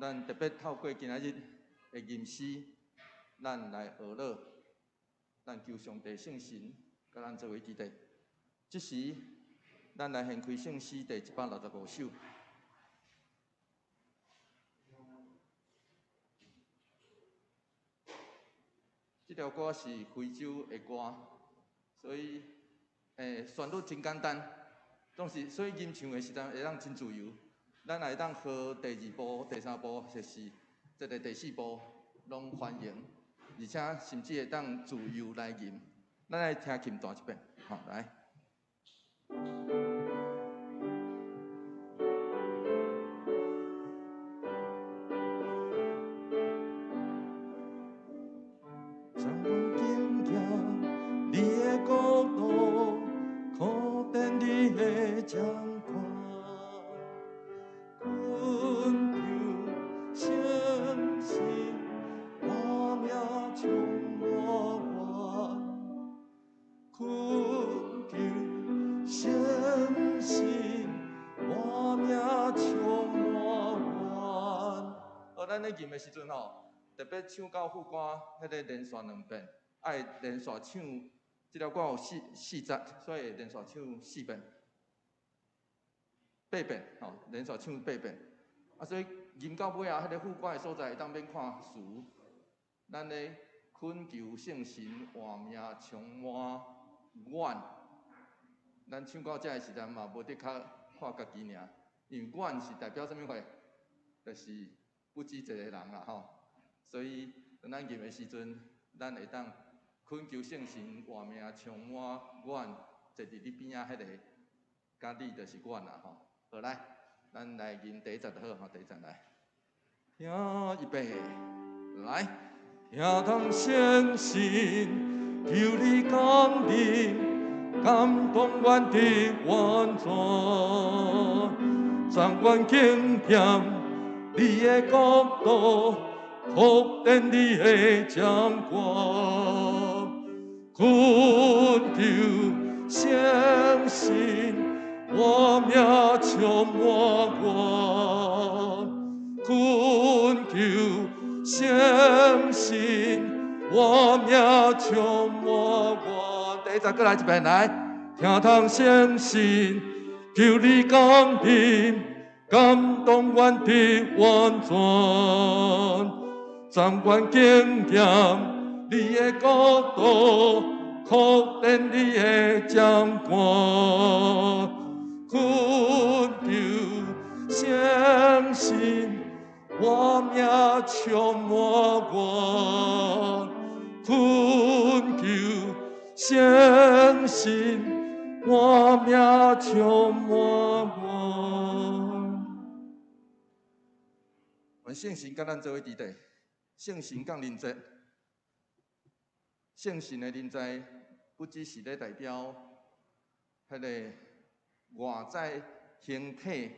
咱特別透過今仔日的吟詩，咱來學樂，咱求上帝聖神佮咱做伙佇咧。這時，咱來掀開聖詩第165首。這條歌是非洲的歌，所以，旋律真簡單，總是所以吟唱的時陣會當真自由。咱會當學第二步、第三步，或是這个第四步，攏歡迎，而且甚至會當自由來吟。咱來聽琴彈一遍，好，來。將敬仰你的國度，擴展你的掌權，懇求聖神活命充滿我，懇求聖神活命充滿我。好，咱咧吟的時陣吼，特別唱到副歌，彼个連續兩遍，愛連續唱。這條歌有四節，所以連續唱四遍、八遍，吼，連續唱八遍。啊，所以吟到尾仔，彼个副歌的所在會當免看詞。咱咧懇求聖神活命充滿阮。咱唱到這个時陣嘛，無得較看家己爾，因為阮是代表啥物貨？就是不止一個人啦，吼。所以，當咱吟的時陣，咱會當懇求聖神活命充滿阮，坐佇你邊仔彼个，佮你就是阮啦，吼。好來，咱來吟第一節就好，吼，第一節來。聽預備，來，聽通聖神，求你降臨，感動阮的完全，將阮敬虔你的國度，擴展你的掌權，懇求聖神活命充滿我，懇求聖神活命充滿我。第一節閣來一遍，來，聽通聖神，求你降臨，感動阮的完全，將阮敬虔你的國度，擴展你的掌權，懇求聖神活命充滿我，懇求聖神活命充滿我。願聖神佮咱做伙佇咧，聖神降臨節，聖神的臨在，不只是咧代表彼个外在形體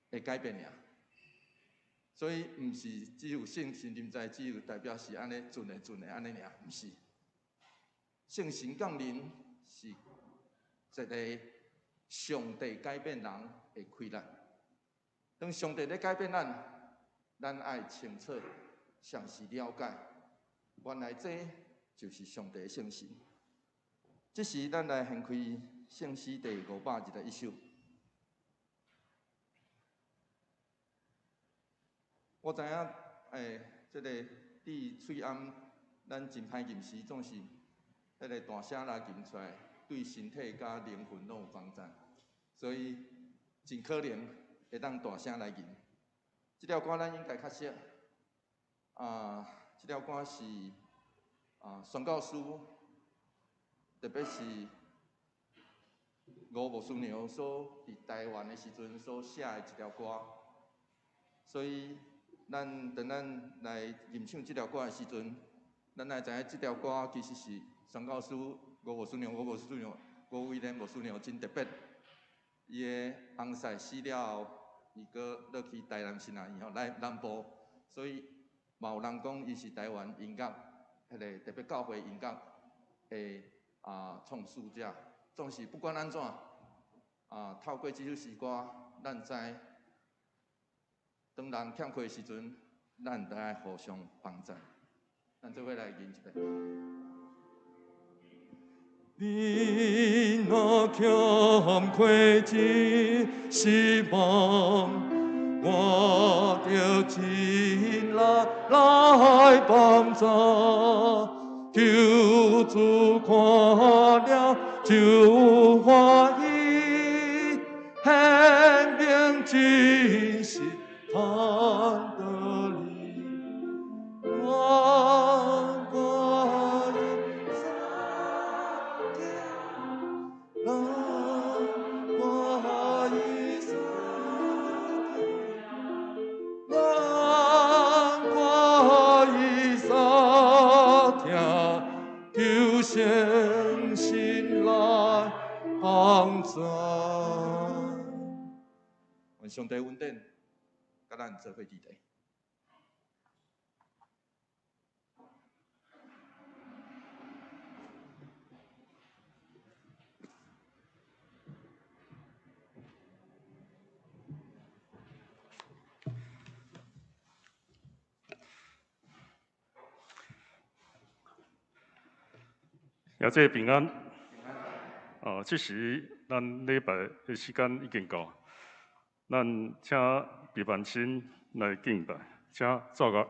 的改變爾，所以毋是只有聖神臨在，只有代表是按呢準的準的按呢爾，毋是。聖神降臨是一个上帝改變人的氣力。當上帝咧改變咱，咱愛清楚，詳細了解，原來這就是上帝的聖神。這時，咱來掀開聖詩第521首。我知影，這个對喙罨，咱真歹吟詩，總是彼个大聲來吟出來，對身體佮靈魂攏有幫助，所以盡可能會當大聲來吟。這條歌咱應該較熟，啊，這條歌是宣教師，特別是吳牧師娘所佇台灣的時陣所寫的一條歌，所以咱當咱來吟唱這條歌的時陣，咱來知影這條歌其實是宣教師吳牧師娘、吳牧師娘、吳威廉牧師娘真特別，伊的翁婿死了後，伊閣落去台南新亞院吼，來南部，所以嘛有人講伊是台灣音樂彼个特別教會音樂的創始者。總是不管按怎，透過這首詩歌，咱知當人欠缺的時陣，咱都愛互相幫助。咱做伙來吟一遍。你若欠缺一失望，我就盡力來幫助。求主看了就歡喜，顯明真實坦道理。難怪伊相疼，難怪伊相疼，難怪伊相疼，求聖神來幫助。願上帝恩典，佮咱做伙佇咧。也這平安。哦，這時咱禮拜的時間已經到，咱請畢萬新來敬拜，請奏樂。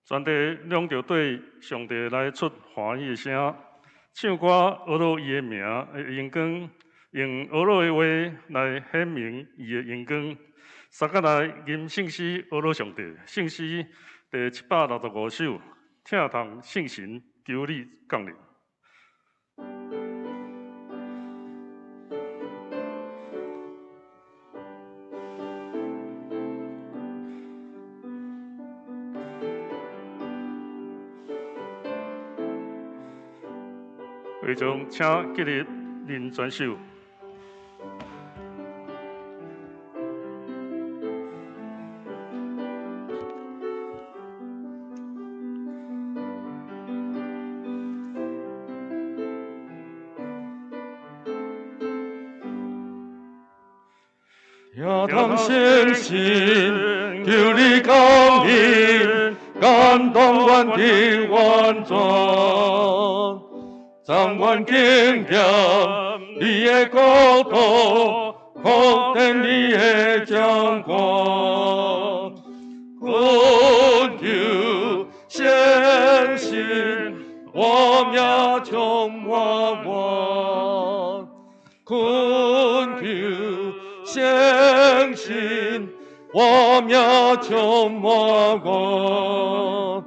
全地拢著對上帝來出歡喜的聲，唱歌呵咾伊的名的榮光，用呵咾的話來顯明伊的榮光。三甲來吟聖詩呵咾上帝，聖詩第765首，疼痛聖神求你降臨。會長，請起立認宣手。疼痛聖神，求你降臨，感動阮的完全，將阮經驗你的國度，擴展你的掌權。懇求聖神，活命充滿我。懇求聖神，活命充滿我。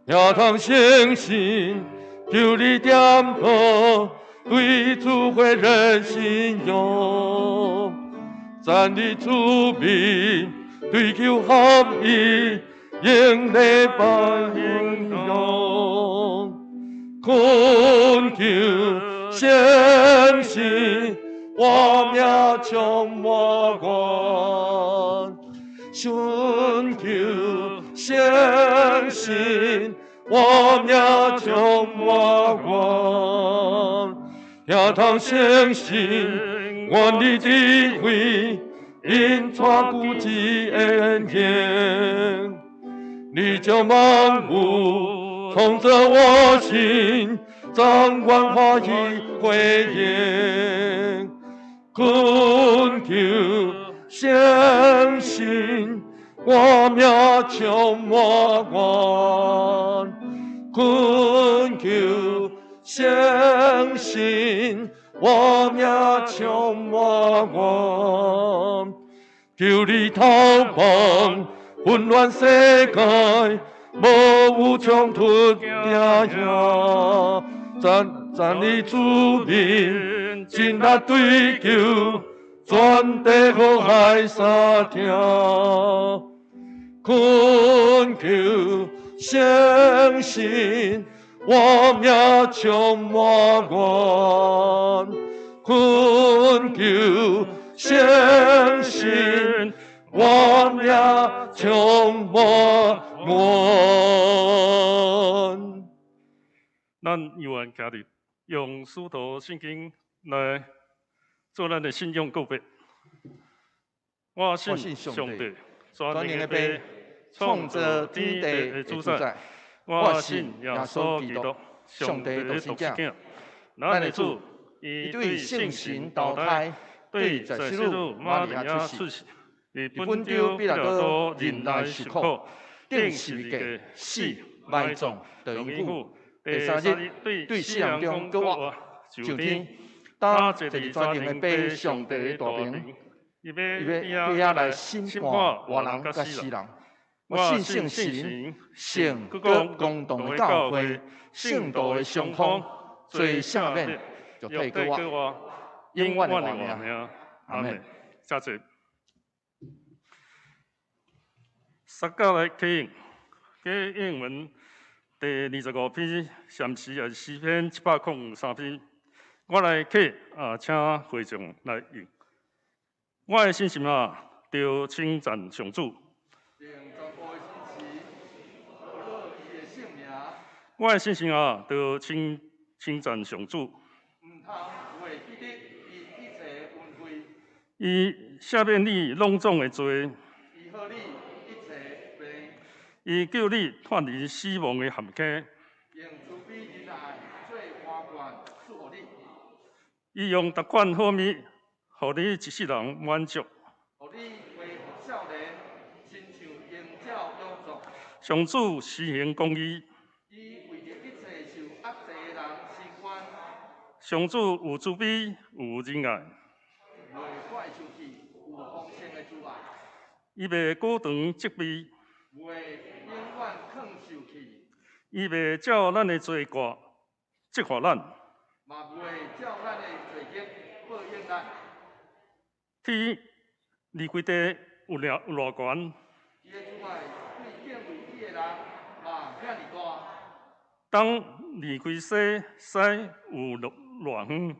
聽通相信，求你點燈，對主火熱信仰，讚你主名，追求合一，用禮拜榮耀。懇求聖神，活命充滿我。尋求聖神，活命充滿我。聽通相信，願你智慧，引帶古之恩言。你將萬物創造我心，掌管歡喜回應。懇求聖神，活命充滿我。懇求聖神，活命充滿我。求你透放混亂世界，無有衝突驚嚇。讚讚你主名，盡力追求，全地和海沙聽。懇求聖神，活命充滿我。懇求聖神，活命充滿我。咱猶原徛佇用使徒信經來做咱的信仰告白。我信上帝，全能的父，創造天地的主宰。我信耶穌基督，上帝的獨生子，咱的主，伊對聖神投胎，對在洗女瑪利亞出世，佇本丟彼拉多忍耐受苦，釘十字架死埋葬，佇陰府。第三日對死人中復活，上天，擔坐佇全能的父上帝的大爿，伊欲佇遐來審判活人佮死人。我信聖神、聖閣公同的教會、聖徒的相通、罪赦免，肉體復活，永遠的活命。阿門。下節。撒迦來聽，英文第25篇，禪詩也是詩篇703篇。我來啟啊，請會眾來應。我的信心啊，著稱讚上主。我的信心啊，著稱稱讚上主。伊赦免你攏總的罪。伊救你脫離死亡的陷坑。伊用逐款好物，予你一世人滿足。上主施行公義。上主有慈悲，有仁愛。伊袂裹長責備。伊袂照咱的罪過責罰咱。天離開地有偌懸？東離開西，西有偌遠？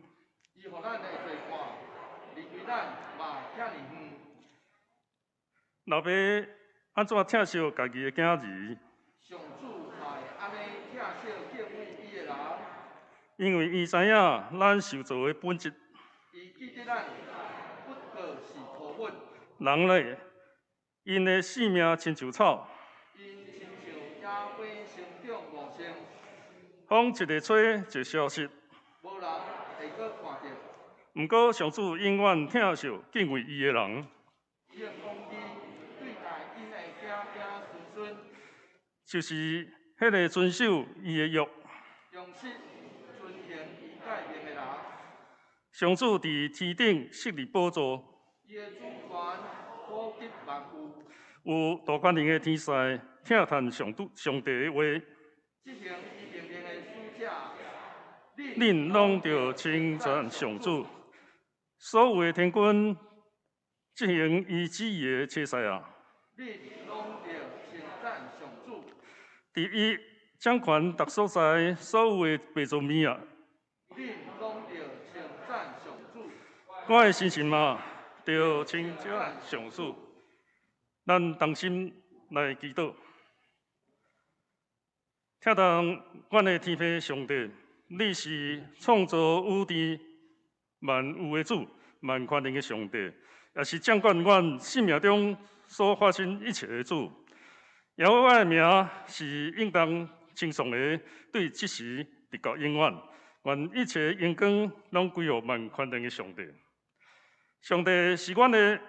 老爸按怎疼惜家己的囝兒？因為伊知影咱受造的本質。人咧， 𪜶的性命親像草。𪜶親像野花生長茂盛。風一下吹就消失。無人會閣看著。毋過上主永遠疼惜敬畏伊的人。伊用公義對待𪜶的子子孫孫。就是彼个遵守伊的約。忠實遵行伊誡命的人。上主佇天頂設立寶座。伊的主權普及萬有。有大權能的天使聽嘆上主上帝的話。執行伊命令的使者，恁攏著稱讚上主。所有的天軍執行伊旨意的差使啊！恁攏著稱讚上主。佇伊掌權逐所在，所有的被造物啊！恁攏著稱讚上主。我的身心啊，著稱讚上主。咱同心來祈禱，疼痛阮的天父上帝，你是創造宇宙萬有的主，萬權能的上帝，也是掌管阮生命中所發生一切的主。耶和華的名是應當稱頌的，對這時直到永遠。願一切榮光攏歸予萬權能的上帝。上帝是阮的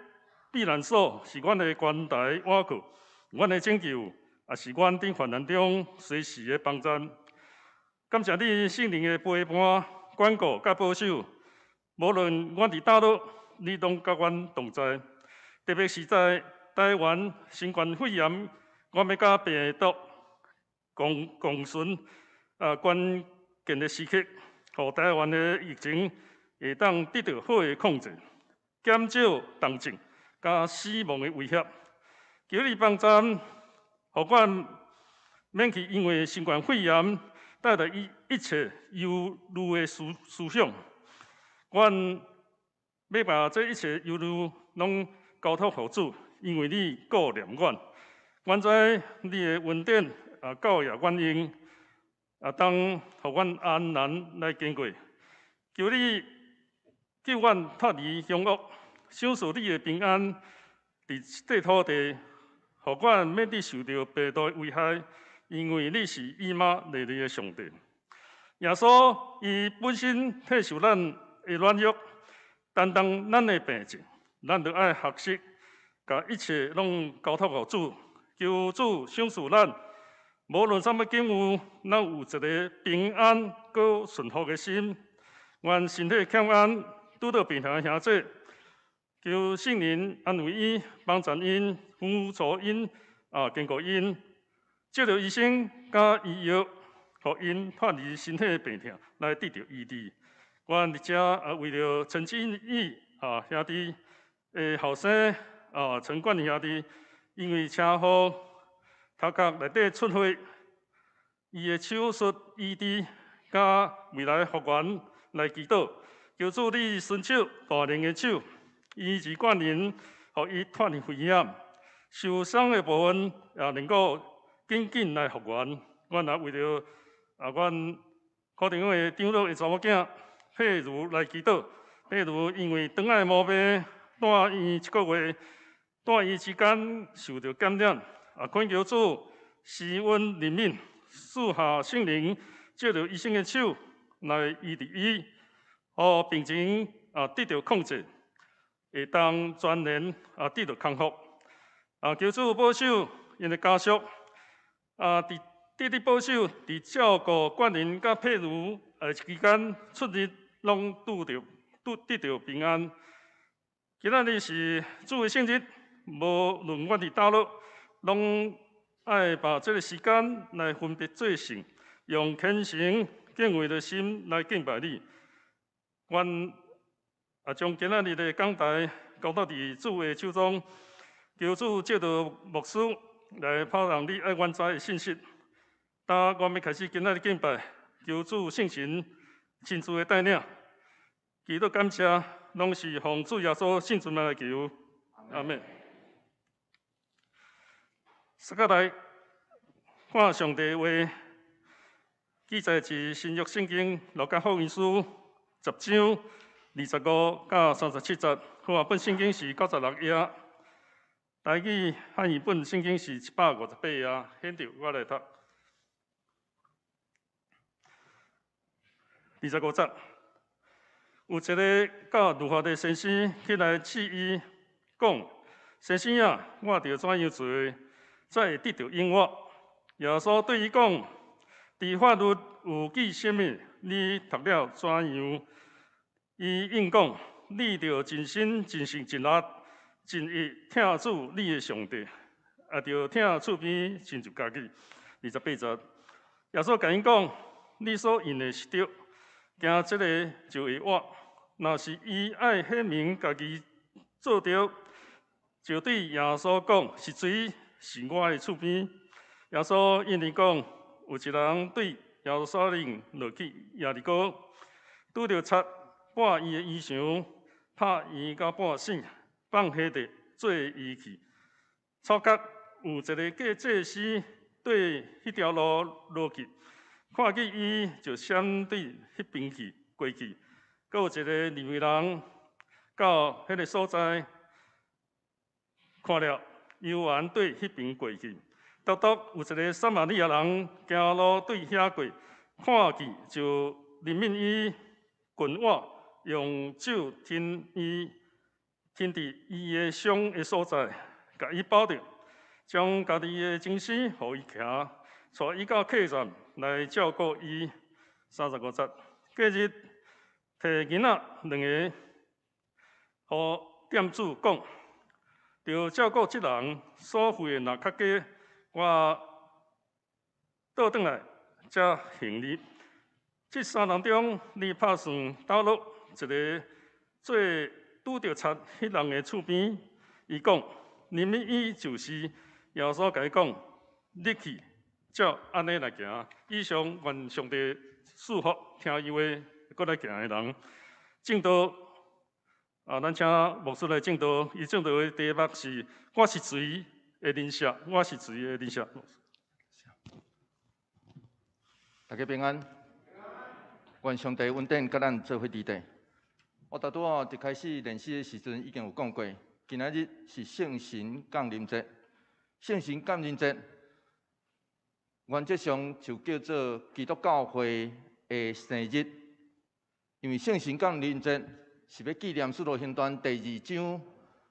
避難所，是阮的關台倚靠，阮的拯救，也是阮佇患難中隨時的幫贊。感謝你聖靈的陪伴、管顧佮保守，無論阮佇佗落，你攏佮阮同在。特別是在台灣新冠肺炎，我欲佮病毒共共存啊關鍵的時刻，予台灣的疫情會當得到好的控制，減少重症佮死亡的威脅。求你幫贊，予阮免去因為新冠肺炎帶來一一切憂慮的思思想。阮欲把這一切憂慮攏交託予主，因為你顧念阮。阮知你的恩典啊，夠予阮用，會當予阮安然來經過。求你救阮脫離兇惡，賞賜你的平安，佇這土地，予阮免得受著病毒的危害，因為你是以馬內利的上帝。耶穌伊本身體受咱的軟弱，擔當咱的病症，咱著愛學習，共一切攏交託予主，求主賞賜咱，無論啥物境遇，咱有一个平安閣順服的心。願身體欠安，拄著病痛的兄弟，求聖靈安慰𪜶，幫贊𪜶，輔助𪜶，啊，堅固𪜶，藉著醫生佮醫藥，予𪜶脫離身體的病痛，來得著醫治。阮佇遮啊，為著陳金義啊兄弟的後生啊陳冠兄弟，因為車禍頭殼內底出血，伊的手術醫治，佮未來復原來祈禱，求主你伸手大能的手，醫治冠霖，予伊脫離危險，受傷的部分也能夠緊緊來復原。阮也為著啊，阮柯長的長老的查某囝佩如來祈禱。佩如因為腸仔的毛病，住院一個月，住院期間受著感染，啊，懇求主施恩憐憫，賜下聖靈，藉著醫生的手來醫治伊，予病情啊得著控制，會當全然啊得著康復。啊，求主保守𪜶的家屬，啊，佇得得保守，佇照顧冠霖佮佩如的期間，出入攏拄著拄得著平安。今仔日是主的聖日，無論阮佇佗落，攏愛把這个時間來分別做聖，用虔誠敬畏的心來敬拜你。阮也將今仔日的講台交託佇主的手中，求主藉著牧師來拋讓你愛阮知的信息。當阮欲開始今仔日敬拜，求主聖神親自的帶領，祈禱感謝，攏是奉主耶穌聖尊名來求，阿們。接下來看上帝話，記載佇新約聖經路加福音書10章25到37節。和合本聖經是96頁。台語漢譯本聖經是158頁，現著我來讀。25節，有一个教律法的先生起來試伊，講：先生啊，我著怎樣做，才會得著永活？耶穌對伊講：佇法律有記啥物？你讀了怎樣？伊應講：你著盡心、盡性、盡力、盡意疼主你的上帝，也著疼厝邊親像家己。28節，耶穌共𪜶講：你所應的是對，行這个就會活。若是伊愛顯明家己做對，就對耶穌講：是誰是我的厝邊？耶穌應伊講：有一人對耶路撒冷落去耶利哥，拄著賊剥伊的衣裳，拍伊到半死，放下地做伊去。湊巧有一个過祭司對彼條路落去，看見伊就閃對彼邊去過去。閣有一个利未人到彼个所在，看了，猶原對彼邊過去。獨獨有一个撒瑪利亞人行路對遐過，看見就憐憫伊，近我用酒添伊，添佇伊的傷的所在，共伊包著，將家己的精牲予伊騎，帶伊到客棧來照顧伊。35節，隔日提銀仔兩个，予店主講，著照顧這人所費的若較加，我倒轉來才還你。這三人中，你拍算佗落一个做拄著賊彼人的厝邊？伊講：憐憫伊就是。耶穌共伊講：你去，照按呢來行。以上願上帝賜福聽伊話閣來行的人。證道啊，咱請牧師來證道。伊證道的題目是：我是誰的認識，我是誰的認識。大家平安，願上帝恩典佮咱做伙佇底。我頭拄仔一開始練習的時陣已經有講過，今仔日是聖神降臨節。聖神降臨節，原則上就叫做基督教會的生日，因為聖神降臨節是欲紀念《使徒行傳》第二章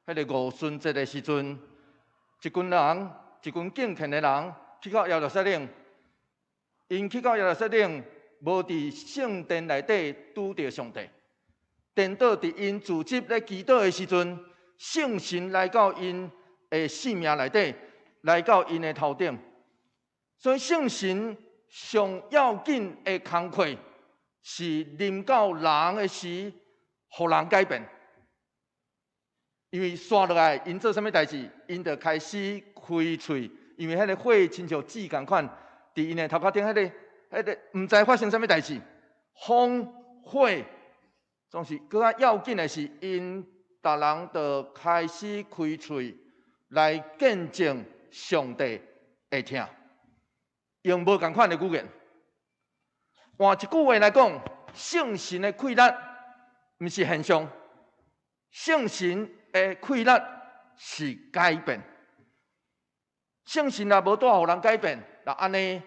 彼个五旬節的時陣，一群人，一群敬虔的人去到耶路撒冷，𪜶去到耶路撒冷，無佇聖殿內底拄著上帝，顛倒佇𪜶組織咧祈禱的時陣，聖神來到𪜶的生命內底，來到𪜶的頭頂。所以聖神上要緊的工課是臨到人的時，予人改變。因為紲落來，𪜶做啥物代誌？𪜶就開始開喙，因為彼个火親像紙仝款，佇𪜶的頭殼頂，彼个毋知發生啥物代誌，風火總是閣較要緊的是，𪜶逐人就開始開喙來見證上帝的疼，用無仝款的語言。換一句話來講，聖神的氣力毋是現象，聖神的氣力是改變。聖神若無帶予人改變，那按呢，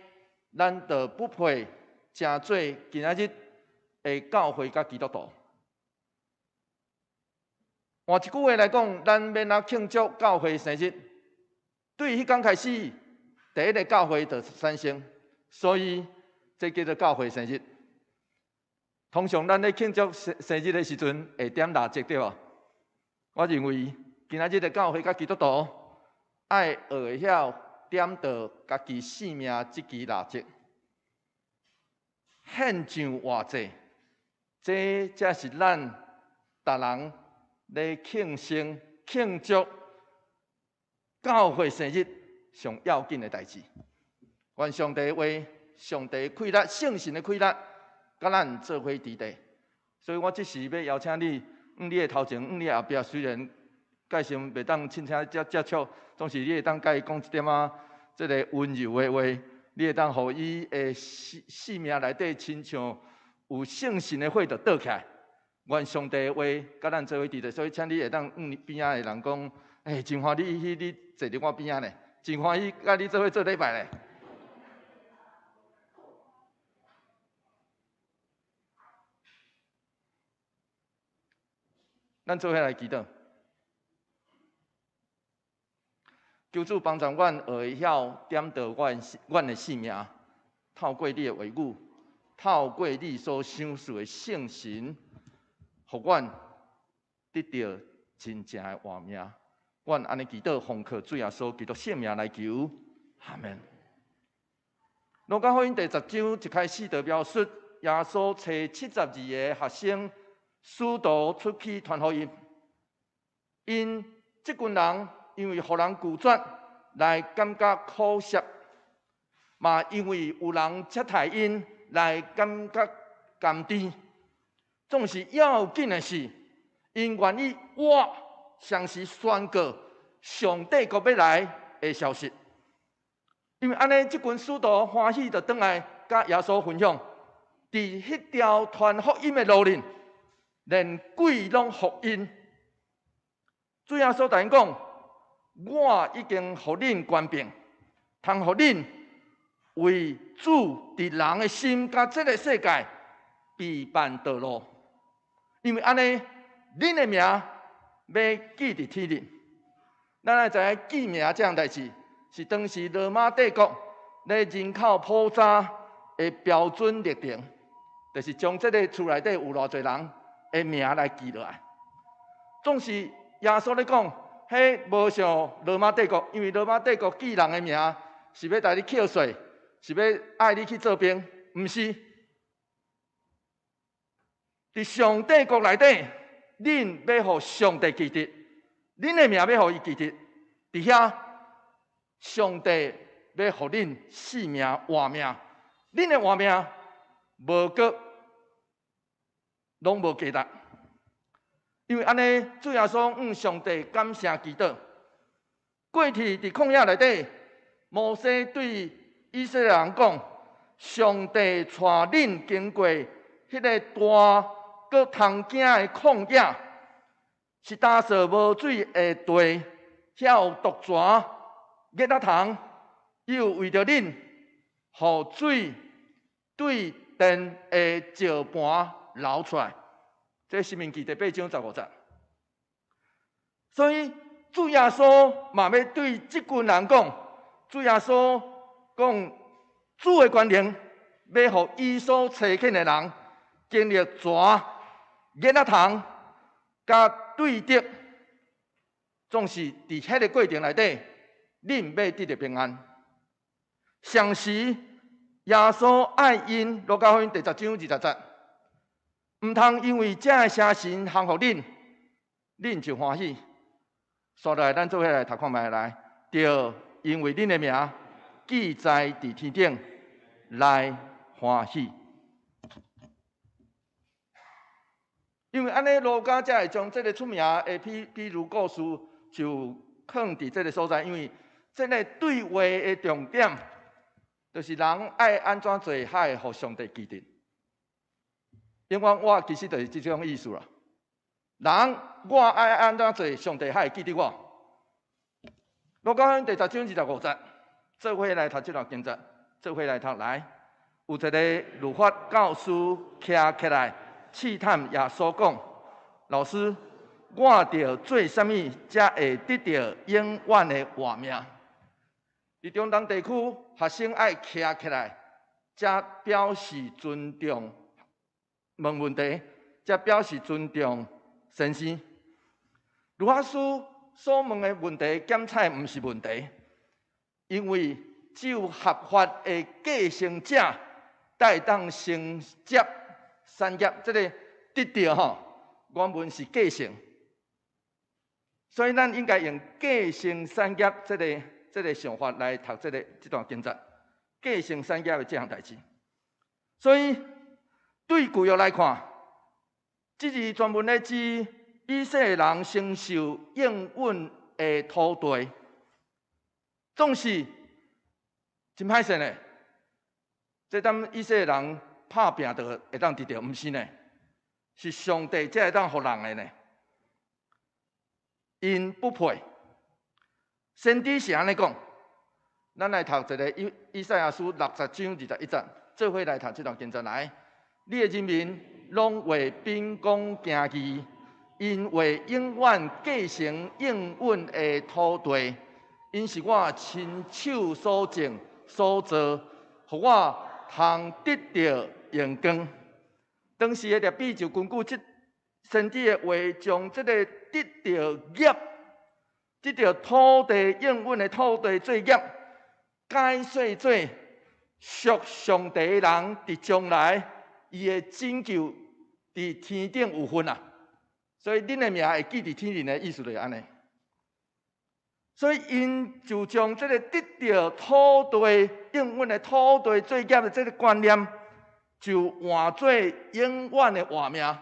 咱就不配成做今仔日的教會佮基督徒。換一句話來講，咱欲按怎慶祝教會生日？對彼工開始，第一个教會就產生，所以這叫做教會生日。通常咱咧慶祝生日的時陣，會點蠟燭對無？我認為今仔日的教會佮基督徒愛學會曉點著家己性命這支蠟燭，獻上活祭，這才是咱逐人咧慶生、慶祝教會生日上要緊的代誌。願上帝話、上帝氣力、聖神的氣力，佮咱做伙佇底。所以我這時欲邀請你，向你的頭前，向你的後壁，雖然蓋先袂當親身接觸，總是你會當佮伊講一點仔這个溫柔的話，你會當予伊的生命內底親像有聖神的火就倒起來。願上帝的話佮咱做伙佇底，所以請你會當向邊仔的人講，欸，真歡喜你坐佇我邊仔呢，真歡喜佮你做伙做禮拜呢。咱做伙來祈禱，求主幫助阮學會曉點著阮的性命，透過你的話語，透過你所賞賜的聖神，予阮得著真正的活命。阮按呢祈禱，奉靠主耶穌基督聖名來求，阿們。路加福音第10章一開始就描述耶穌揣72个學生。使徒出去傳福音，𪜶這群人因為予人拒絕來感覺可惜，嘛因為有人拆刣𪜶來感覺甘甜。總是要緊的是，𪜶願意活，同時宣告上帝國欲來的消息。因為按呢，這群使徒歡喜就轉來佮耶穌分享，佇彼條傳福音的路裡。連鬼攏服𪜶。主耶穌共𪜶講：我已經予恁權柄，通予恁為主佇人的心佮這个世界備辦道路。因為按呢，恁的名欲記佇天頂。咱愛知影記名這項代誌，是當時羅馬帝國咧人口普查的標準歷程，就是將這个厝內底有偌濟人的名來記落來。總是耶穌咧講，彼無像羅馬帝國，因為羅馬帝國記人的名是欲帶你扣稅，是欲愛你去做兵，毋是。佇上帝國內底，恁欲予上帝記得，恁的名欲予伊記得，佇遐，上帝欲予恁性命活命，恁的活命無閣攏無價值，因為按呢，主耶穌向上帝感謝祈禱。過去佇曠野內底，摩西對以色列人講：上帝帶恁經過彼个大閣通驚的曠野，是焦燥無水的地，遐有毒蛇、熱仔蟲，伊有為著恁，予水對殿的石盤流出來。這申命記第8章15節。所以主耶穌嘛欲對這群人講，主耶穌講主的權能，欲予伊所差遣的人經歷蛇、熱仔蟲、佮對敵，總是佇彼个過程內底，恁欲得著平安。同時，耶穌愛𪜶，路加福音第10章20節。毋通因為這个聲神降服恁，恁就歡喜。煞落來，咱做伙來讀看覓來，著因為恁的名記載佇天頂來歡喜。因為按呢，路加才會將這个出名的比喻故事就囥佇這个所在，因為這个對話的重點，就是人愛按怎做，才會予上帝記得。因為我其實就是這種意思啦。人我愛按怎做，上帝才會記得我。路加福音第10章25節，做伙來讀這段經節，做伙來讀來。有一個律法教師徛起來試探耶穌講：老師，我著做啥物才會得著永遠的活命？佇中東地區，學生愛徛起來，才表示尊重。問問題，才表示尊重先生。律法師所問的問題，檢採毋是問題，因為只有合法的繼承者才會當承接產業。這个得著吼，原文是繼承，所以咱應該用繼承產業這个想法來讀這段經節，繼承產業的這項代誌。所以對舊約來看，這是專門咧指以色列人承受應允的土地，總是真歹勢呢。這當以色列人拍拚就會當得著，毋是呢？是上帝才會當予人的呢。𪜶不配，先知是按呢講，咱來讀一个以賽亞書60章21節，做伙來讀這段經節來。你的人民攏為秉公行義，𪜶會永遠繼承應允的土地，𪜶是我親手所種所造，予我通得著榮光。當時的拉比就根據這先知的話，將這个得著業，得著土地應允的土地做業，解說做屬上帝的人佇將來伊的拯救佇天頂有份啊！所以恁的名會記佇天頂的意思就是按呢。所以𪜶就將這个得著土地應允的土地做業的這个觀念，就換做永遠的活命，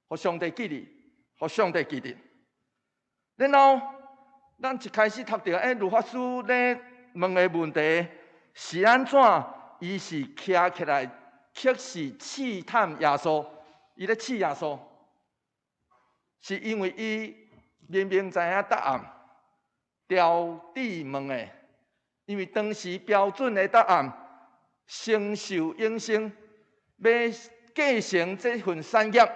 予上帝記得，予上帝記得。然後，咱一開始讀著，律法師咧問的問題是按怎？伊是徛起來，卻是試探耶穌，伊咧試耶穌，是因為伊明明知影答案，刁智問的，因為當時標準的答案，承受永生，欲繼承這份產業，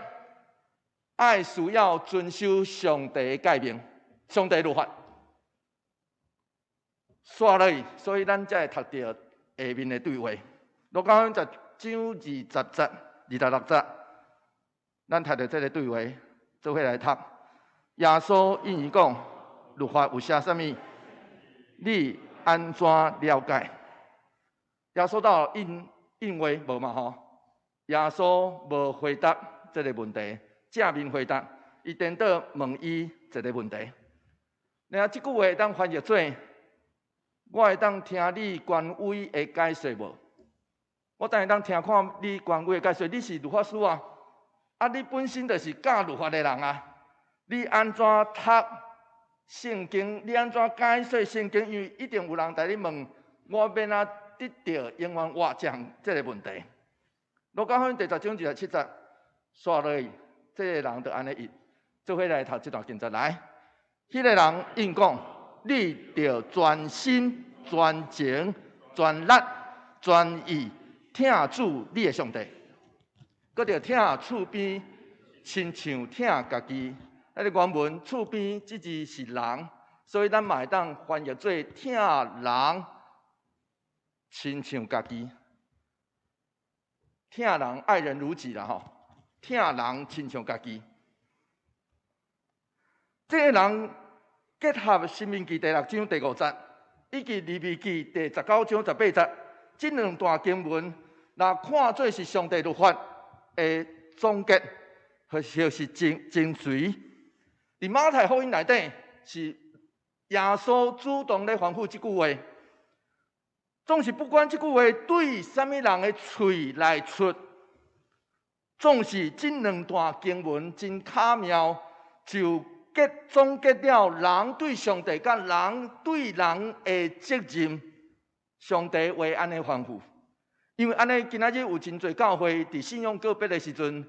愛需要遵守上帝的誡命、上帝律法。煞落去，所以咱才會讀著下面的對話。路加福音10章20節、26節，咱讀著這个對話，做伙來讀。耶穌應伊講：律法有寫啥物？你按怎了解？耶穌到應應話無嘛吼？耶穌無回答這个問題，正面回答，伊顛倒問伊一个問題。那這句話會當翻譯做：我會當聽你權威的解說無？我等會當聽看你權威的解說。你是律法師啊？啊，你本身就是教律法的人啊！你按怎讀聖經？你按怎解說聖經？因為一定有人共你問，我欲按怎得著永遠活這項這个問題。路加福音第10章27節，煞落去，這个人就按呢應，做伙來讀這段經節來。彼个人應講：你著全心、全情、全力、全意疼主你的上帝，閣著疼厝邊，親像疼家己。彼个原文厝邊這字是人，所以咱嘛會當翻譯做疼人，親像家己。疼人愛人如己啦吼，疼人親像家己。這个人結合《申命記》第六章第五節，以及《利未記》第19章18節，這兩段經文，若看做是上帝律法的總結，或者是精髓。佇馬太福音內底，是耶穌主動咧吩咐這句話，總是不管這句話對啥物人的喙來出，總是這兩段經文真巧妙，就總結了人對上帝佮人對人的責任。上帝話按呢吩咐，因為按呢今仔日有真濟教會佇信仰告別的時陣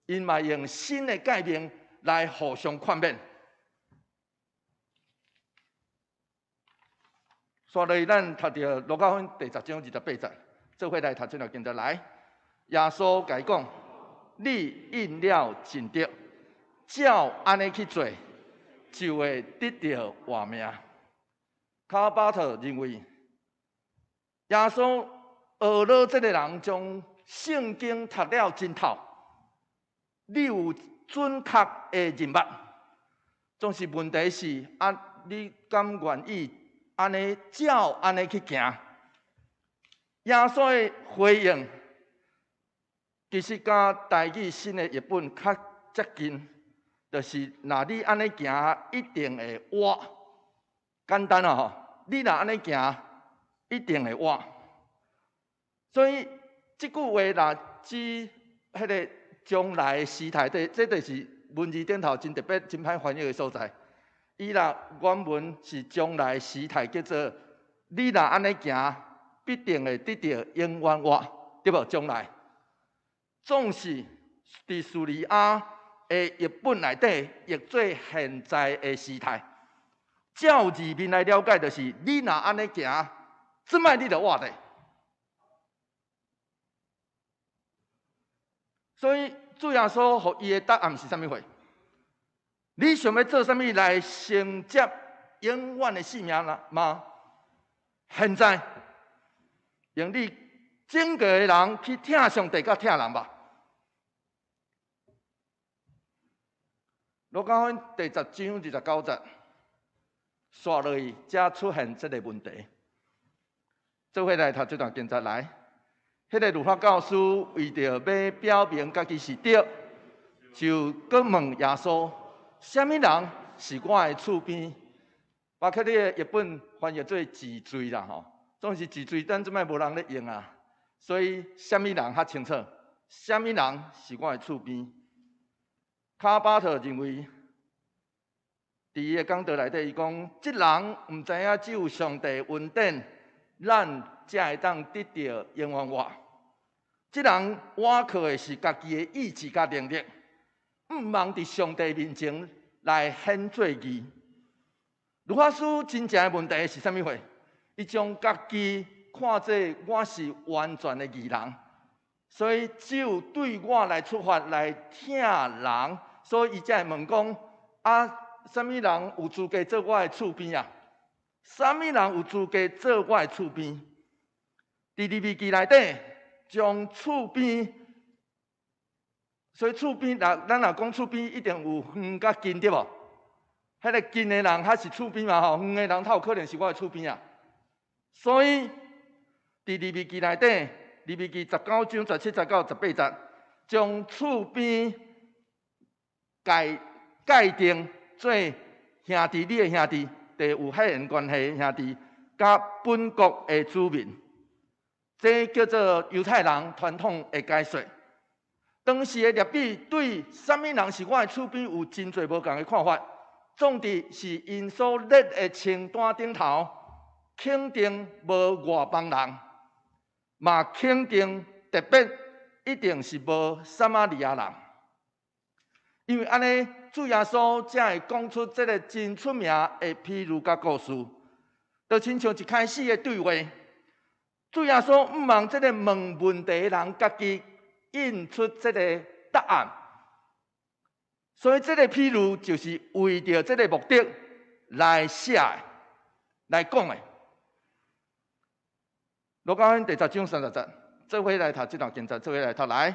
，𪜶嘛用新的誡命來互相勸勉。煞落去，咱讀著路加福音第10章28節，做伙來讀這段經節來。耶穌共伊講：你應了真對，照按呢去做，就會得著活命。卡爾巴特認為，耶穌學了這个人將聖經讀了真透，你有準確的認捌。總是問題是啊，你敢願意按呢照按呢去行？耶穌的回應其實佮台語新的譯本較接近，就是若你按呢行，一定會活。簡單啊吼，你若按呢行，一定會活。所以這句話若指彼个將來的時態，這就是文字頂頭真特別、真歹翻譯的所在。伊若原文是將來時態，叫做你若按呢行，必定會得著永遠活，對無？將來總是佇敘利亞的譯本內底譯做現在的時態。照字面來了解，就是你若按呢行，這擺你就活咧。所以主耶穌予伊的答案是啥物貨？你想欲做啥物來承接永遠的性命啦嗎？現在用你整個的人去疼上帝佮疼人吧。路加福音第十章29節，煞落去才出現這個問題。做伙來讀這段經節來。彼個律法教師為著欲表明家己是對，就閣問耶穌：啥物人是我的厝邊？包括你的譯本翻譯做治罪啦吼，總是治罪，咱這擺無人咧用啊。所以啥物人較清楚？啥物人是我的厝邊？卡巴特認為，佇伊的講道內底，伊講：這人毋知影只有上帝恩典，咱才會當得著永遠活。這人倚靠的是家己的意志佮能力，毋茫佇上帝面前來顯做義。律法師真正的問題是啥物貨？伊將家己看做我是完全的義人，所以只有對我來出發來疼人，所以伊才會問講：啊，啥物人有資格做我的厝邊啊？啥物人有資格做我的厝邊？佇利未記內底，將厝邊，所以厝邊，若咱若講厝邊，一定有遠佮近對無？彼個近的人較是厝邊嘛吼，遠的人較有可能是我的厝邊啊。所以，佇利未記內底，利未記19章17節到18節，將厝邊界界定做兄弟，你的兄弟，佇有血緣關係的兄弟，佮本國的子民，這叫做猶太人傳統的解說。當時的拉比對啥物人是我的厝邊有真濟無仝的看法。總之是𪜶所列的清單頂頭，肯定無外邦人，嘛肯定特別一定是無撒瑪利亞人。因為按呢，主耶穌才會講出這个真出名的譬喻佮故事，就親像一開始的對話，主耶穌毋望這个問問題的人家己應出這个答案，所以這个譬喻就是為著這个目的來寫的、來講的。路加福音第十章30節，做伙來讀這段經節，做伙來讀來。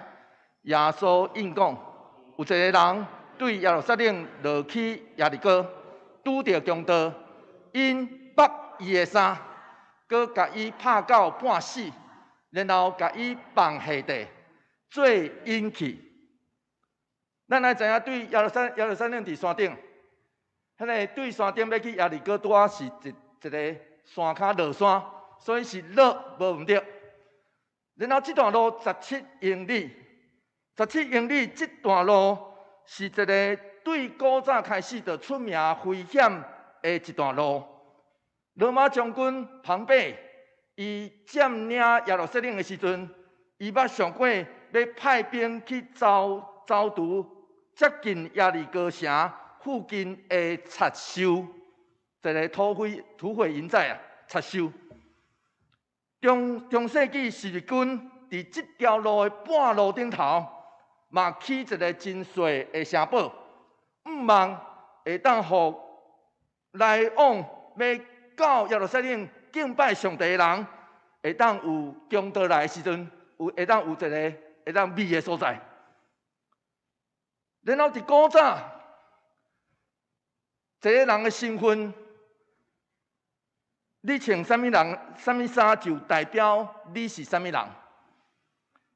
耶穌應講：有一個人對耶路撒冷落去耶利哥，拄著強盜，𪜶縛伊的衫，閣共伊拍到半死，然後共伊放下地，做引去。咱愛知影，對耶路撒冷佇山頂，彼个對山頂欲去耶利哥，拄仔是一一个山跤落山，所以是落無毋對。然後這段路十七英里，十七英里這段路是一个對古早開始就出名危險的一段路。羅馬將軍龐貝，伊佔領耶路撒冷的時陣，伊捌想過欲派兵去招招除接近耶利哥城附近的賊獸，一个土匪營寨啊，賊獸。中世紀十字軍佇這條路的半路頂頭，嘛起一个真細的城堡，毋望會當予來往欲到耶路撒冷敬拜上帝的人，會當有強盜來的時陣，有會當有一個會當避的所在。然後佇古早，一個人的身份，你穿啥物人、啥物衫，就代表你是啥物人；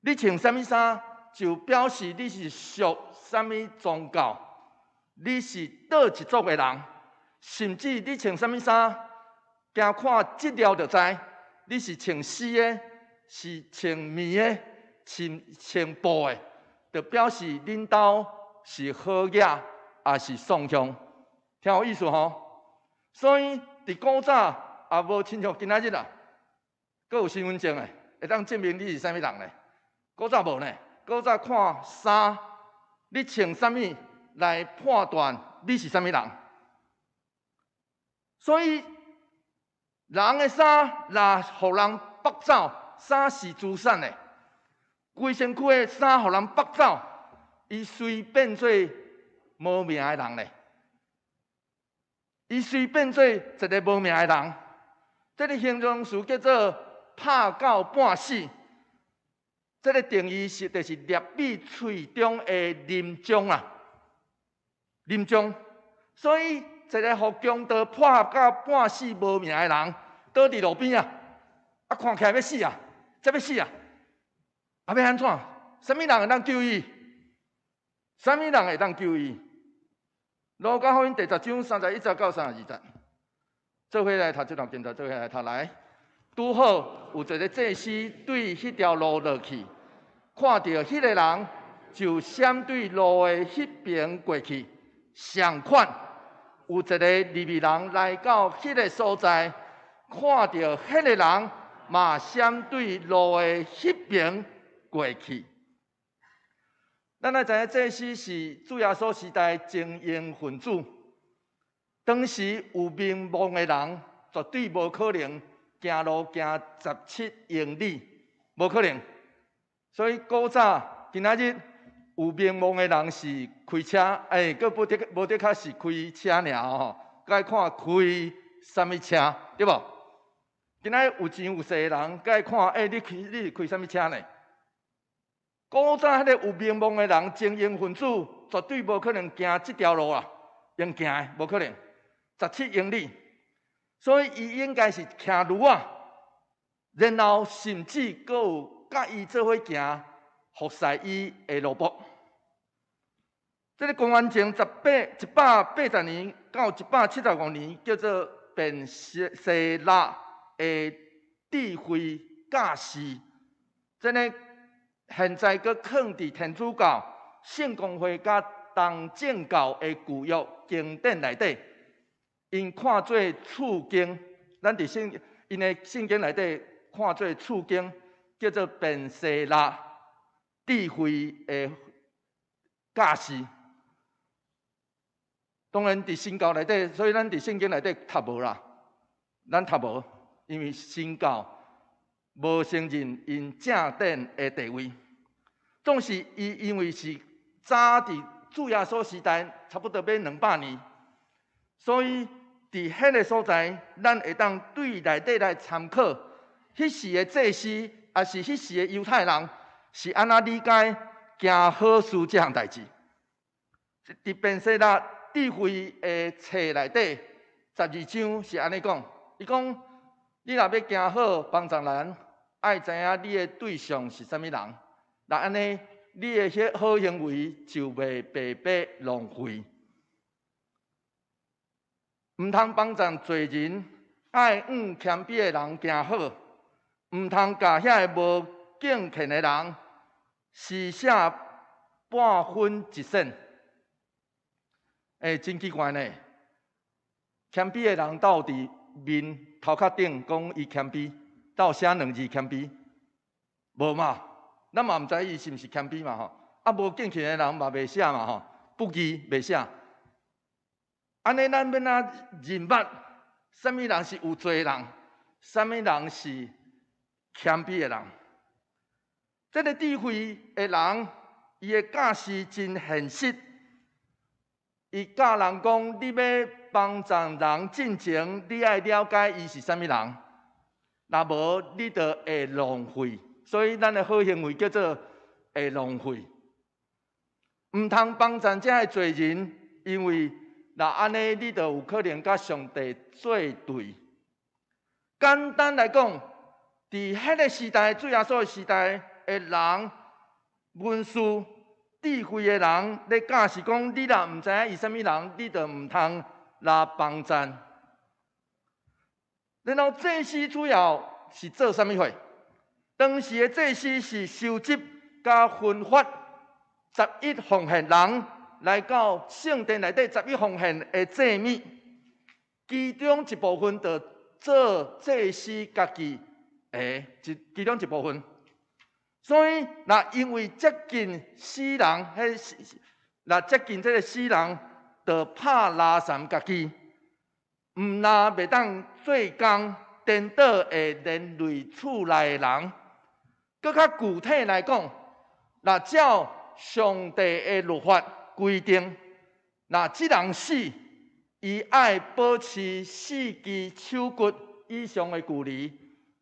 你穿啥物衫，就表示你是屬啥物宗教，你是佗一族的人。甚至你穿啥物衫，驚看質料就知，你是穿絲的，是穿棉的，穿布的，就表示恁兜是好額，抑是喪鄉？聽有意思吼？所以佇古早也無親像今仔日啊，閣有身份證的，會當證明你是啥物人咧。古早無呢，古早看衫，你穿啥物來判斷你是啥物人。所以人的衫若予人縛走，衫是資產的，規身軀的衫予人縛走，伊隨變做無名的人咧。伊隨變做一个無名的人，這个形容詞叫做拍到半死。這个定義是就是掠比喙中的林漿啊，林漿。所以一个予強盜拍到半死無名的人，倒佇路邊啊，啊看起來欲死啊，才欲死啊，啊欲按怎？啥物人會當救伊？啥物人會當救伊？路加福音第十章31節到32節，做伙來讀這段經節，做伙來讀來。拄好有一个祭司對彼條路落去，看著彼个人，就閃對路的彼邊過去。相款，有一个利未人來到彼个所在，看著彼个人，嘛閃對路的彼邊過去。咱來知影，祭司是主耶穌時代精英分子。當時有名望的人，絕對無可能行路行17英里，無可能。所以古早今仔日有名望的人是開車，欸，閣無得無的確是開車爾吼，閣愛看開啥物車，對無？今仔日有錢有勢的人，閣愛看，欸，你是開啥物車呢？古早彼个有名望的人，精英分子，絕對無可能行這條路啊，用行的無可能，十七英里，所以伊應該是騎驢仔，然後甚至閣有佮伊做伙行服侍伊的奴僕。這个公元前180年到175年，叫做便西拉的智慧教示，這个現在閣囥佇天主教聖公會佮東正教的舊約經典內底，𪜶看做次經，咱佇聖𪜶的聖經內底看做次經，叫做便西拉智慧的教示。當然佇新教內底，所以咱佇聖經內底讀無啦，咱讀無，因為新教無承認𪜶正典的地位。總是伊因為是早佇主耶穌時代，差不多欲200年，所以佇彼个所在，咱會當對內底來參考，彼時的祭司，抑是彼時的猶太人，是按怎理解行好事這項代誌。佇便西拉智慧的冊內底，12章是按呢講，伊講：你若欲行好幫助人，愛知影你的對象是啥物人，若按呢，你的彼好行為就袂白白浪費。毋通幫助罪人，愛向謙卑的人行好，毋通共遐个無敬虔的人施捨半分一仙。欸，真奇怪呢！謙卑的人到佇面頭殼頂講伊謙卑，到寫兩字謙卑，無嘛？咱嘛毋知伊是毋是謙卑嘛吼。啊，無敬虔的人嘛袂寫嘛吼，不義袂寫。按呢，咱欲按怎認捌？啥物人是有罪的人？啥物人是謙卑的人？這个智慧的人，伊的教示真現實。伊教人講，你欲幫助人進前，你愛了解伊是啥物人。若無，你就會浪費。所以，咱的好行為叫做會浪費。毋通幫助這个罪人，因為若按呢，你就有可能佮上帝作對。簡單來講，佇彼个時代，主耶穌的時代的人，文士智慧的人咧教示講，你若毋知影伊啥物人，你就毋通來幫贊。然後祭司主要是做啥物貨？當時的祭司是收集佮分發十一奉獻人來到聖殿內底十一奉獻的祭物，其中一部分就做祭司家己的，其中一部分。所以，若因為接近死人，彼若接近這个死人，就拍垃圾家己，毋但袂當做工顛倒會連累厝內的人，閣較具體來講，若照上帝的律法規定，若這人死，伊愛保持四支手骨以上的距離。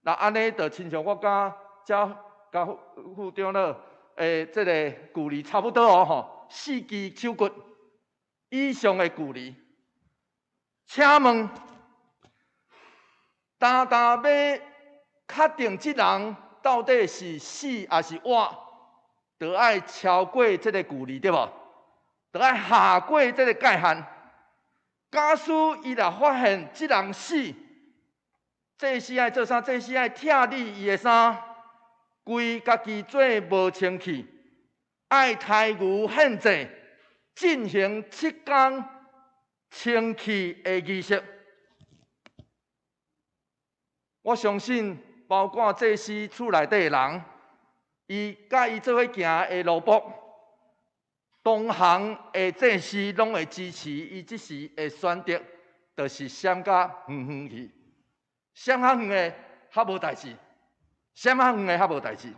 若按呢，就親像我佮遮佮副長老的這个距離差不多哦吼，四支手骨以上的距離。請問，單單欲確定這人到底是死抑是活，就愛超過這个距離，對無？就愛下過這个界限。假使伊若發現這人死，祭司愛做啥？祭司愛拆理伊的衫，規家己做無清氣，愛刣牛獻祭，進行七工清氣的儀式。我相信，包括祭司厝內底的人，伊佮伊做伙行的奴僕，同行的祭司攏會支持伊這時的選擇，就是閃較遠遠去，閃較遠的較無代誌，閃較遠的較無代誌。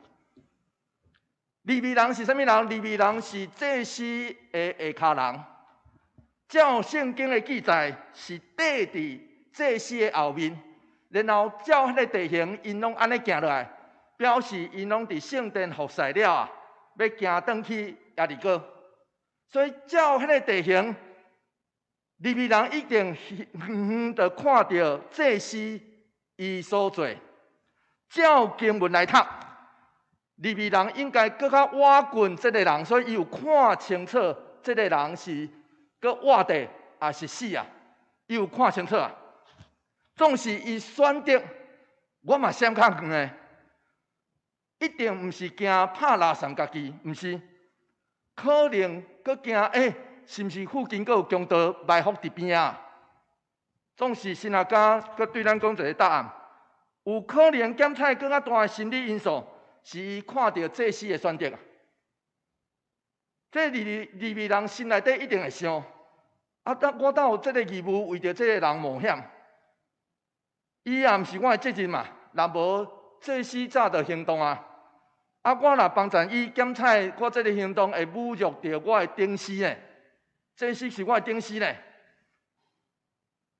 利未人是啥物人？利未人是祭司的下跤人。照聖經的記載，是綴佇祭司的後面，然後照彼个地形，𪜶攏按呢行落來，表示𪜶攏佇聖殿服侍了啊，欲行轉去耶利哥。所以照彼个地形，利未人一定遠遠就看著祭司伊所做。照經文來讀，利未人應該閣較倚近這个人，所以伊有看清楚這个人是閣活著抑是死啊？伊有看清楚啊。總是伊選擇，我嘛閃較遠的，一定毋是驚拍垃圾家己，毋是，可能閣驚欸，是毋是附近閣有強盜埋伏佇邊仔？總是神學家閣對咱講一个答案，有可能檢採閣較大的心理因素，是伊看著祭司的選擇啊。這利未人心內底一定會想：啊，我哪有這个義務為著這个人冒險？伊也毋是我的責任嘛。若無祭司早就行動啊！啊，我若幫贊伊檢採，我這个行動會侮辱著我的頂司呢？祭司是我的頂司呢。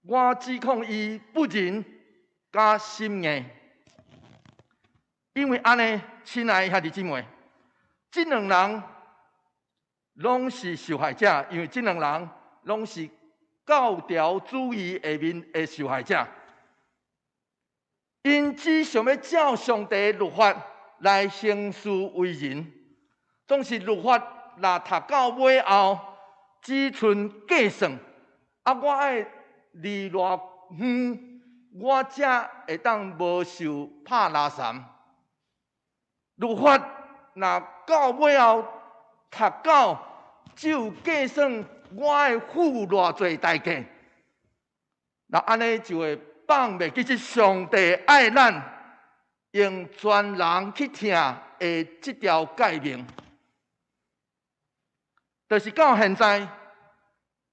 我指控伊不仁佮心硬，因為按呢，親愛的兄弟姊妹，這兩人攏是受害者，因為這兩人攏是教條主義下面的受害者。𪜶只想欲照上帝律法來行事為人，總是律法若讀到尾後，只賰計算。啊，我愛離偌遠，我才會當無受拍垃圾。律法若到尾後讀到只有計算，我愛付偌濟代價，那按呢就會放袂記。其實上帝愛咱，用全人去疼的這條誡命，就是到現在，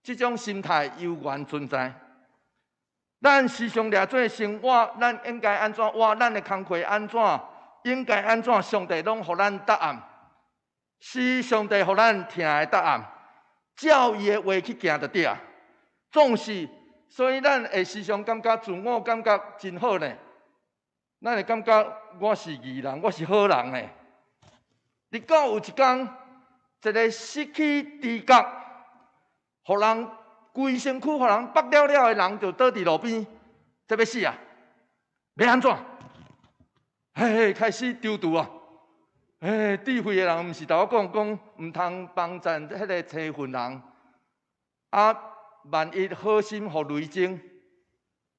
這種心態猶原存在。咱時常掠做生活，咱應該按怎活？咱的工課按怎？應該按怎？上帝攏予咱答案，是上帝予咱疼的答案。照伊的話去行就對啊。總是，所以咱會時常感覺自我感覺真好呢。咱會感覺我是義人，我是好人呢。直到有一工，一个失去知覺，予人規身軀予人縛了了的人，就倒佇路邊，這欲死啊！欲按怎？嘿嘿，開始躊躇啊！嘿，智慧的人毋是同我講講，毋通幫贊彼个青雲人。啊，萬一好心予雷鐘，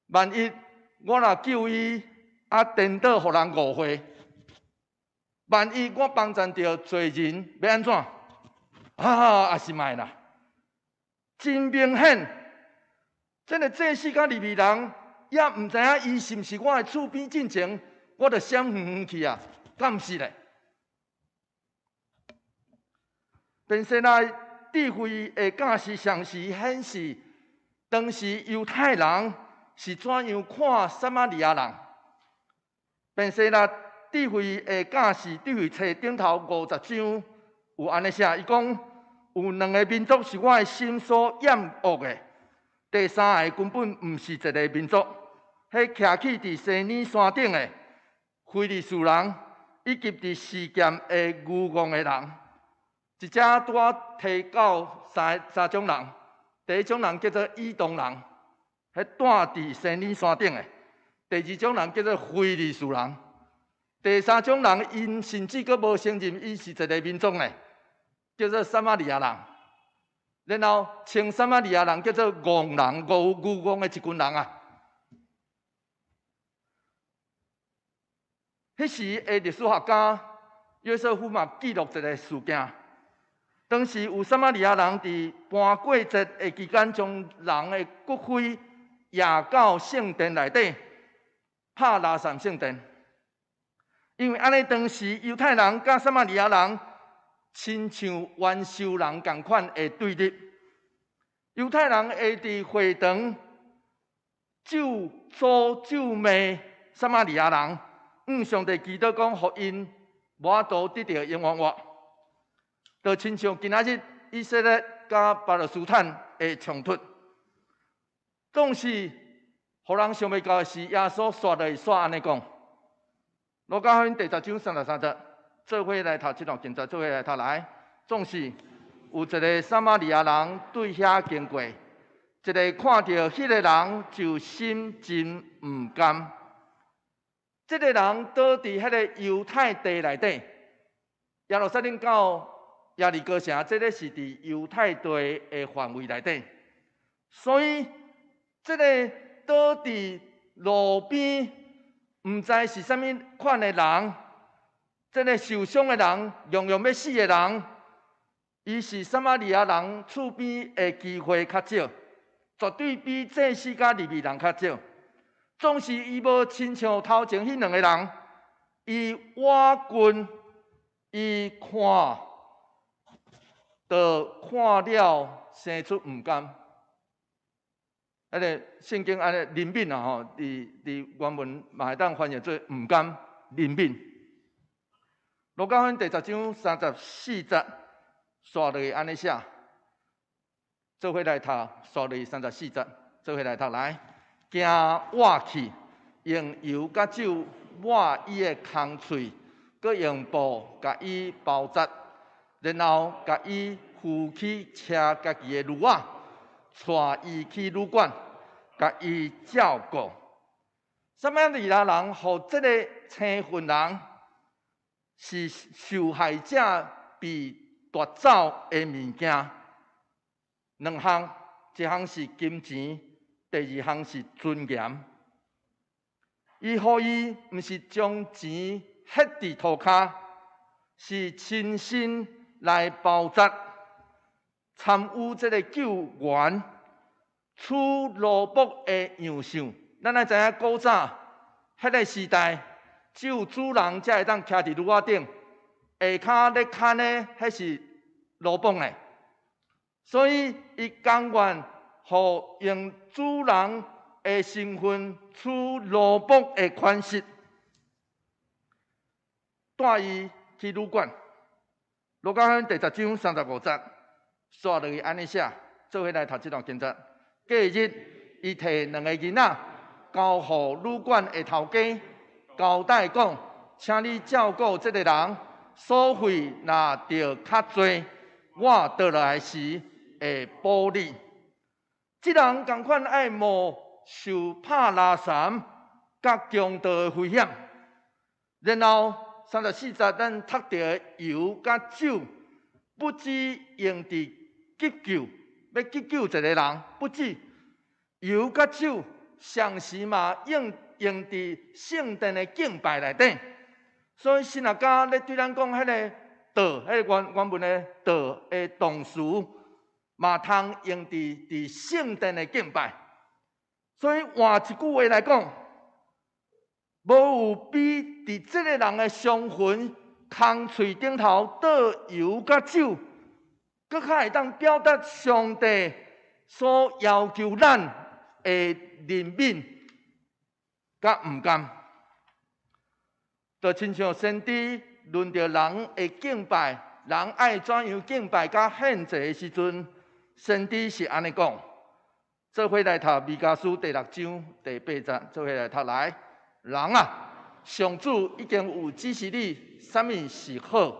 萬一我若救伊，啊，顛倒予人誤會。萬一我幫贊著罪人，欲按怎？啊，抑是莫啦。真明顯，這个祭司佮利未人也毋知影伊是毋是我的厝邊進前，我就閃遠遠去啊，敢毋是咧？便說來智慧的教示，常時顯示當時猶太人是怎樣看撒瑪利亞人？便西拉智慧的教示，智慧冊頂頭50章有按呢寫，伊講有兩个民族是我的心所厭惡的，第三个根本毋是一个民族，彼徛起佇西乃山頂的非利士人，以及佇示劍的愚戇的人。這遮拄仔提到三種人，第一種人叫做以東人，彼住佇西乃山頂的；第二種人叫做非利士人；第三種人，𪜶甚至閣無承認伊是一个民族呢，叫做撒瑪利亞人。然後稱撒瑪利亞人叫做戇人、愚戇的一群人啊。彼時的歷史學家約瑟夫嘛記錄一个事件。當時有撒瑪利亞人佇盤過節的期間，將人的骨灰掖到聖殿內底，拍垃圾聖殿。因為按呢，當時猶太人佮撒瑪利亞人親像冤仇人仝款的對立。猶太人會佇會堂咒詛咒罵撒瑪利亞人，向上帝祈禱講，予𪜶無法度得著永遠活。就親像今仔日以色列佮巴勒斯坦的衝突，總是予人想袂到的是，耶穌煞落去煞按呢講。路加福音第10章33節，做伙來讀這段經節，做伙來讀來。總是有一个撒瑪利亞人對遐經過，一个看著彼个人就心真毋甘。這个人倒佇彼个猶太地內底，耶路撒冷到耶利哥城，這个是佇猶太地的範圍內底，所以這个倒佇路邊，毋知是啥物款的人，這个受傷的人，樣樣欲死的人，伊是撒瑪利亞人厝邊的機會較少，絕對比祭司佮利未人較少。總是伊無親像頭前彼兩个人，伊倚近，伊看。就看了生出毋甘，彼个聖經按呢憐憫啊吼，佇原文嘛會當翻譯做毋甘憐憫。路加福音第10章34節，煞落去按呢寫，做伙來讀，煞落去三十四節，做伙來讀來，行倚去，用油佮酒抹伊的空喙，閣用布共伊包紮。然後共伊扶去車家己的驢仔，帶伊去旅館，共伊照顧。撒瑪利亞人予這个青雲人是受害者被奪走的物件，兩項，一項是金錢，第二項是尊嚴。伊予伊毋是將錢歇佇塗跤，是親身來包紮，參與這个救援，取奴僕的樣相。咱愛知影古早彼个時代，只有主人才會當徛佇驢仔頂，下跤咧牽的，彼是奴僕呢。所以伊甘願予用主人的身份取奴僕的款式，帶伊去旅館。路加福音第10章35節，煞落去按呢寫，做伙來讀這段經節。隔日，伊提兩个囡仔交予旅館的頭家，交代講，請你照顧這个人，所費若著較濟，我倒來時會補你。這人仝款愛冒受拍拉毆佮強盜的危險，然後34節，咱讀著的油佮酒，不止用佇急救，欲急救一个人，不止油佮酒，同時嘛用佇聖殿的敬拜內底。所以神學家咧對咱講，彼个倒，彼个原文的倒的動詞，嘛通用佇聖殿的敬拜。所以換一句話來講，無有比佇這个人的傷痕、空喙頂頭倒油佮酒，閣較會當表達上帝所要求咱的憐憫佮毋甘。就親像先知論著人的敬拜，人愛怎樣敬拜佮獻祭的時陣，先知是按呢講。做伙來讀彌迦書第六章第八節，做伙來讀來。人啊，上主已經有指示你，啥物是好，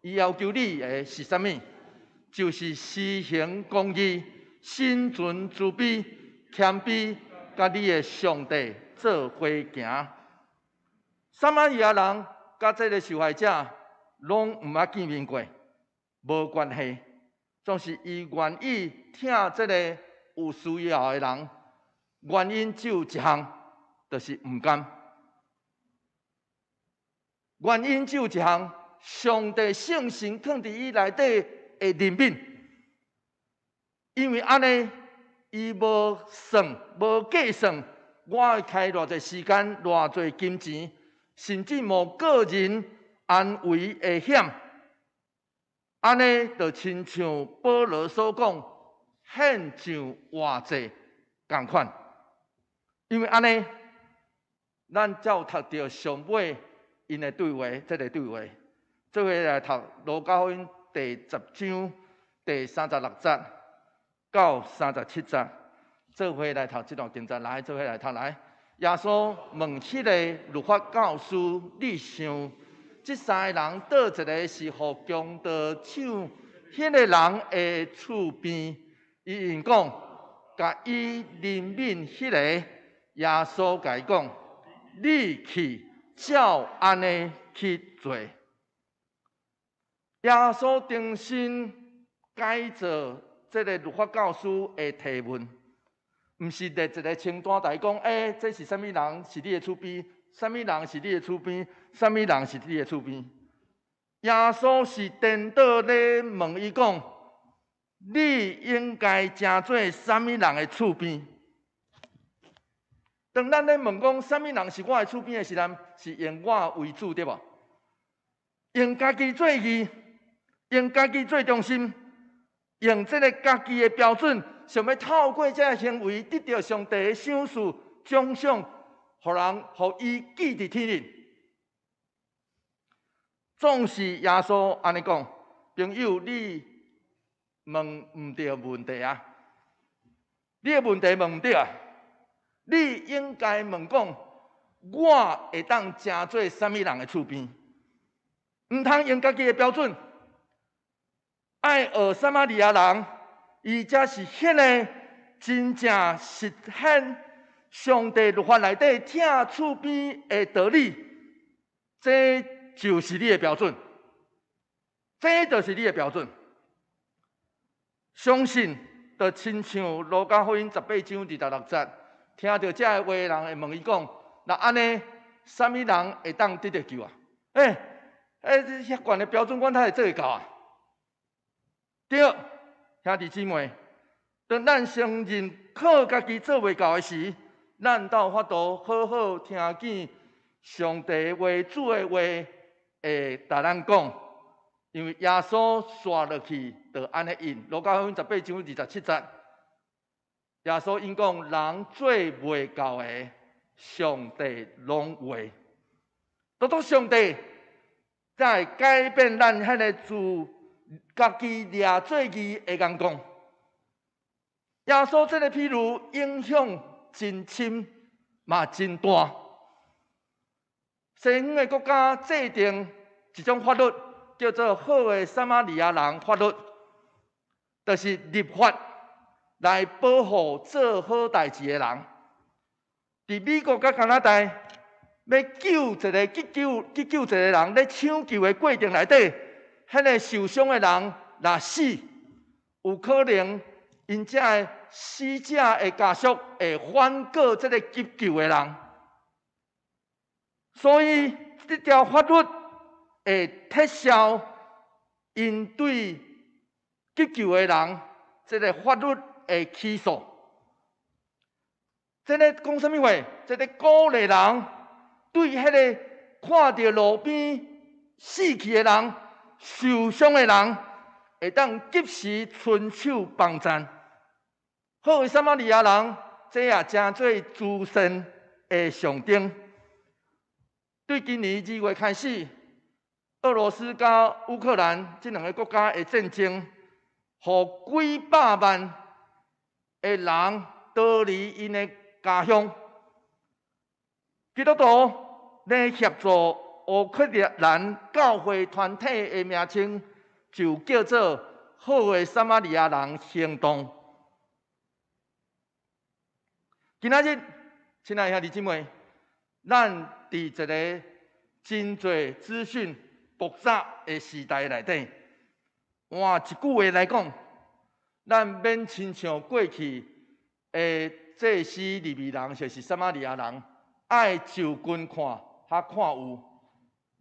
伊要求你的是啥物？就是施行公義、心存慈悲、謙卑，佮你的上帝做伙行。撒瑪利亞人佮這个受害者攏毋捌見面過，無關係，總是伊願意疼這个有需要的人，原因只有一項，就是毋甘。原因只有一項，上帝聖神囥佇伊內底的憐憫，因為按呢，伊無算無計算，我會開偌濟時間、偌濟金錢，甚至冒個人安危的險，按呢就親像保羅所講，獻上活祭仝款。因為按呢，咱才有讀著上尾𪜶的對話，這个對話，做伙來讀路加福音第十章第三十六節到三十七節，做伙來讀這段經節，來，做伙來讀來。耶穌問彼个律法教師：你想，這三个人佗一个是予強盜搶彼个人的厝邊？伊𪜶講，共伊憐憫彼个。耶穌共伊講：你去照按呢去做。耶穌重新改造這个律法教師的提問，毋是列一个清單來講，欸，這是啥物人是你的厝邊？啥物人是你的厝邊？啥物人是你的厝邊？耶穌是顛倒咧問伊講，你應該成做啥物人的厝邊？當咱咧問講啥物人是我的厝邊的時陣，是用我為主，對無？用家己做義，用家己做中心，用這个家己的標準，想欲透過這个行為得著上帝的賞賜、獎賞，予人予伊記佇天頂。總是耶穌按呢講，朋友，你問毋著問題啊！你的問題問毋著啊！你應該問講，我會當成做啥物人的厝邊？毋通用家己的標準，愛學撒瑪利亞人，伊才是彼个真正實現上帝律法內底疼厝邊的道理。這就是你的標準，這就是你的標準。相信就親像路加福音十八章二十六節，聽著這个話的人會問伊講：若按呢，啥物人會當得著救啊？欸，欸，這遐懸的標準，阮哪會做會到啊？對，兄弟姊妹，當咱承認靠家己做袂到的時，咱才有法度好好聽見上帝的話、主的話會共咱講。因為耶穌紲落去就按呢應，路加福音十八章二十七節，耶穌應講人做袂到的，上帝攏會。獨獨上帝才會改變咱彼个自家己掠做義的眼光。耶穌這个譬喻影響真深，嘛真大。西方的國家制定一種法律，叫做好的撒瑪利亞人法律，就是立法來保護做好代誌的人。佇美國佮加拿大，欲救一个急救急救一个人，咧搶救的過程內底，彼个受傷的人若死，有可能𪜶遮的死者的家屬會反告這个急救的人。所以這條法律會撤銷𪜶對急救的人這个法律的起訴。這咧講啥物話？這咧鼓勵人對彼个看著路邊死去的人、受傷的人，會當及時伸手幫贊。好的撒瑪利亞人這也成做慈善的象徵。對今年2月開始，俄羅斯佮烏克蘭這兩个國家的戰爭，予幾百萬的人逃離𪜶的家鄉。基督徒咧協助烏克蘭教會團體的名稱，就叫做好的撒瑪利亞人行動。今仔日，親愛的兄弟姊妹，咱佇一个真濟資訊爆炸的時代內底，換一句話來講，咱免親像過去的祭司利未人，就是撒瑪利亞人，愛就近看，較看有。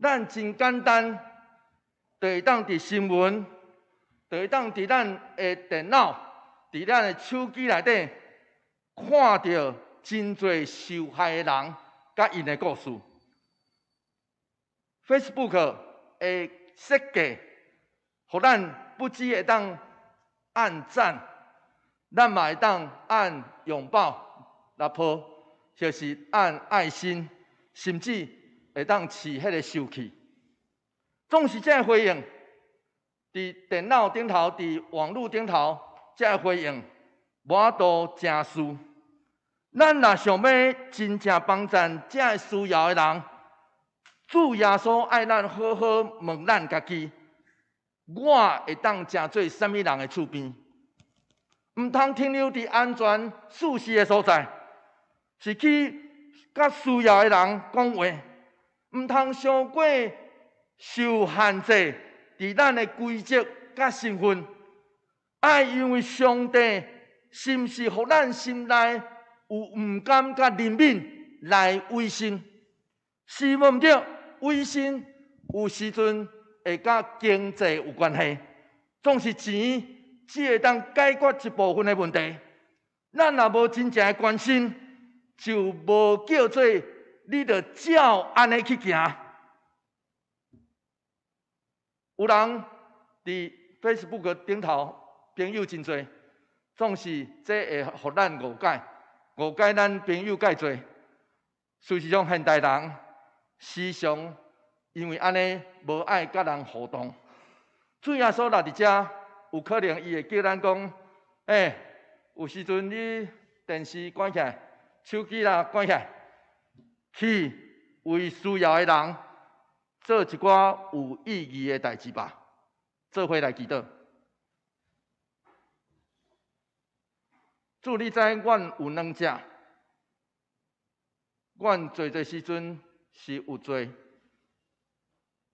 咱真簡單，就會當佇新聞，就會當佇咱的電腦，佇咱的手機內底，看著真濟受害的人佮𪜶的故事。Facebook 的設計，予咱不只會當按讚，咱嘛會當按擁抱、來抱，就是按愛心，甚至會當飼彼个受氣。總是這个回應，佇電腦頂頭，佇網路頂頭，這个回應無法度成事。咱若想欲真正幫贊這个需要的人，主耶穌愛咱好好問咱家己：我會當成做啥物人的厝邊？毋通停留佇安全舒適的所在，是去佮需要的人講話。毋通傷過受限制佇咱的規則佮身份。愛因為上帝是毋是予咱心內有毋甘佮憐憫來委身？是無毋對？委身有時陣會佮經濟有關係，總是錢只會當解決一部分的問題。咱若無真正的關心，就無叫做你著照按呢去行。有人佇 Facebook 頂頭朋友真濟，總是這會予咱誤解，誤解咱朋友蓋濟。事實上，現代人時常因為按呢無愛佮人互動。主耶穌若佇遮，有可能伊會叫咱講：欸，有時陣你電視關起來，手機啦關起來，去為需要的人做一寡有意義的代誌吧。做伙來祈禱。主，你知阮有軟弱，阮濟濟時陣是有罪，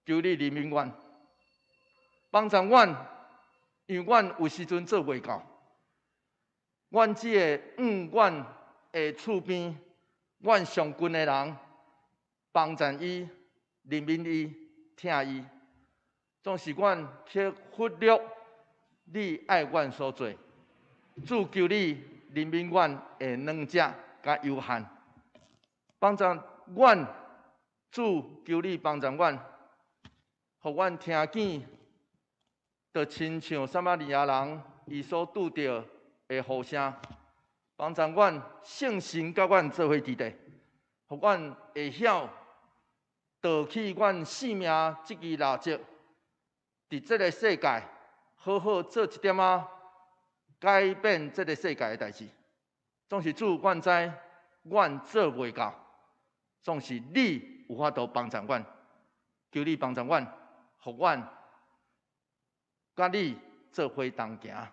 求你憐憫阮，幫助阮，因為阮有時陣做袂到。阮只會向阮的厝邊、阮上近的人幫助伊、憐憫伊、疼伊，總是阮去忽略你愛阮所做。主，求你憐憫阮的軟弱佮有限，幫助阮。主，求你幫助阮，予阮聽見，就親像撒瑪利亞人伊所拄著的呼聲，幫助阮聖神佮阮做伙佇咧，予阮會曉倒去阮性命這支蠟燭，佇這个世界好好做一點仔改變這个世界的代誌。總是主，阮知阮做袂到，總是你有法度幫助阮，求你幫助阮，予阮佮你做伙同行。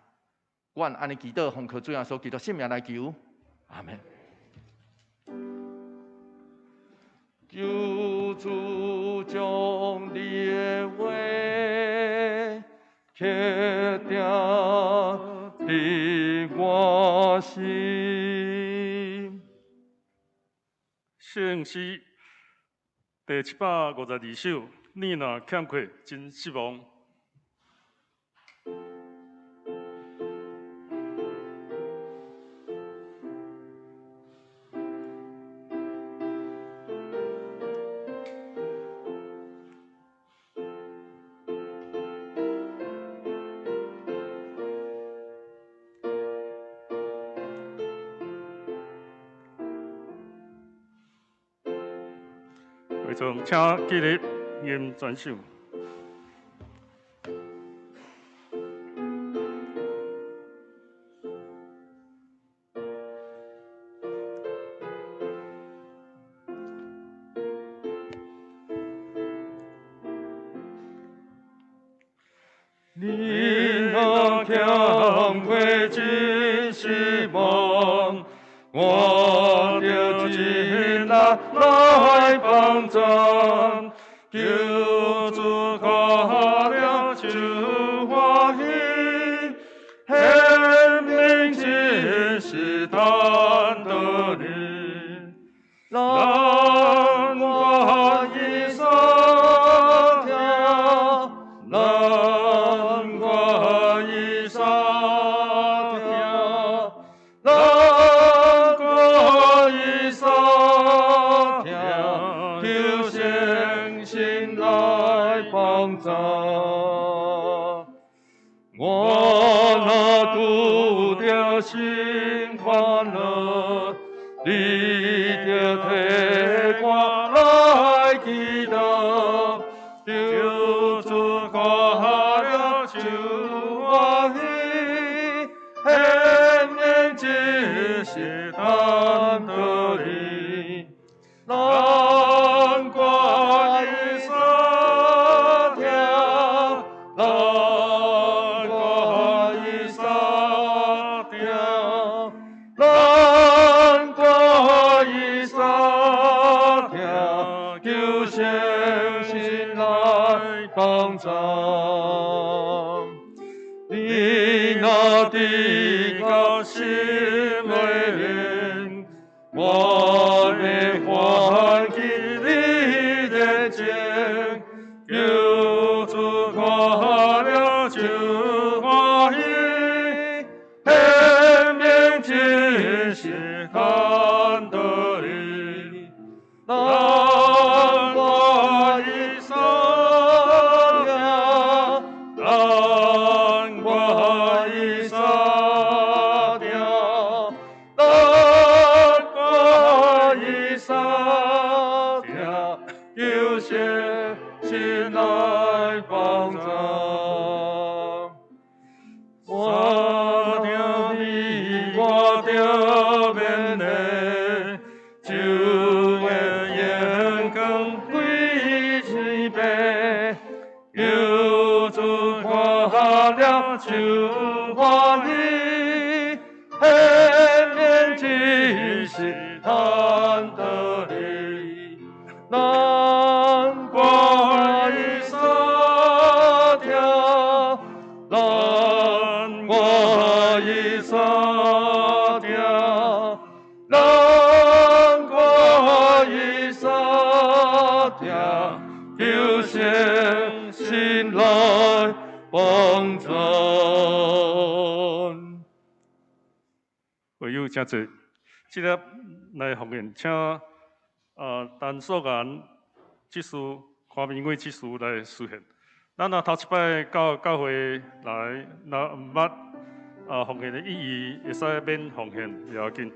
阮按呢祈禱，奉靠主耶穌基督聖名來求，阿們。求主將你的話刻釘佇我心。聖詩第752首，你若欠缺，真失望。會眾請起立，吟全首。你若欠過真失望，我著盡力來幫贊，求主看了就歡喜，顯明真是趁著你，難怪伊相疼，難怪伊相疼，難怪伊相疼，求聖神來幫贊。我若拄著心煩惱，你著替我來祈禱，求主看了就歡喜，顯明真是趁著你，難怪伊相疼，難怪伊相疼，難怪伊相疼，求聖神來幫贊。你若得到心內面，我欲喚起你熱情，求主看了就歡喜，顯明真是趁著你，難怪伊相疼，難怪伊相疼，難怪伊相疼，求聖神來幫贊。我聽你我著勉勵，主的榮光歸天父，求主看了就歡喜，顯明真是趁著你，難怪伊相疼，難怪伊相疼，難怪伊相疼，求聖神來幫贊。會友請坐，這粒來奉獻，請陳素顏執事、潘明偉執事來司獻。咱若頭一擺到教會來，若毋捌奉獻的意義，會使免奉獻，袂要緊。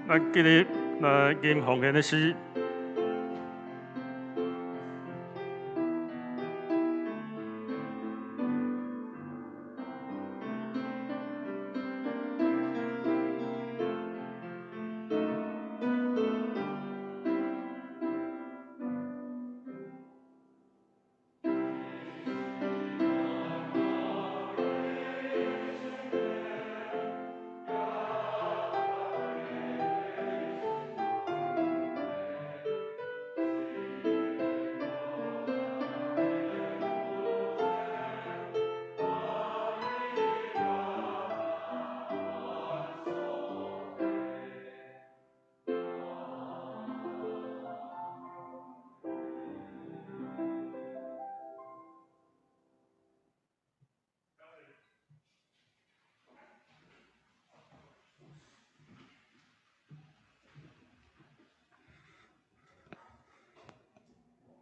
咱今日來吟奉獻的詩。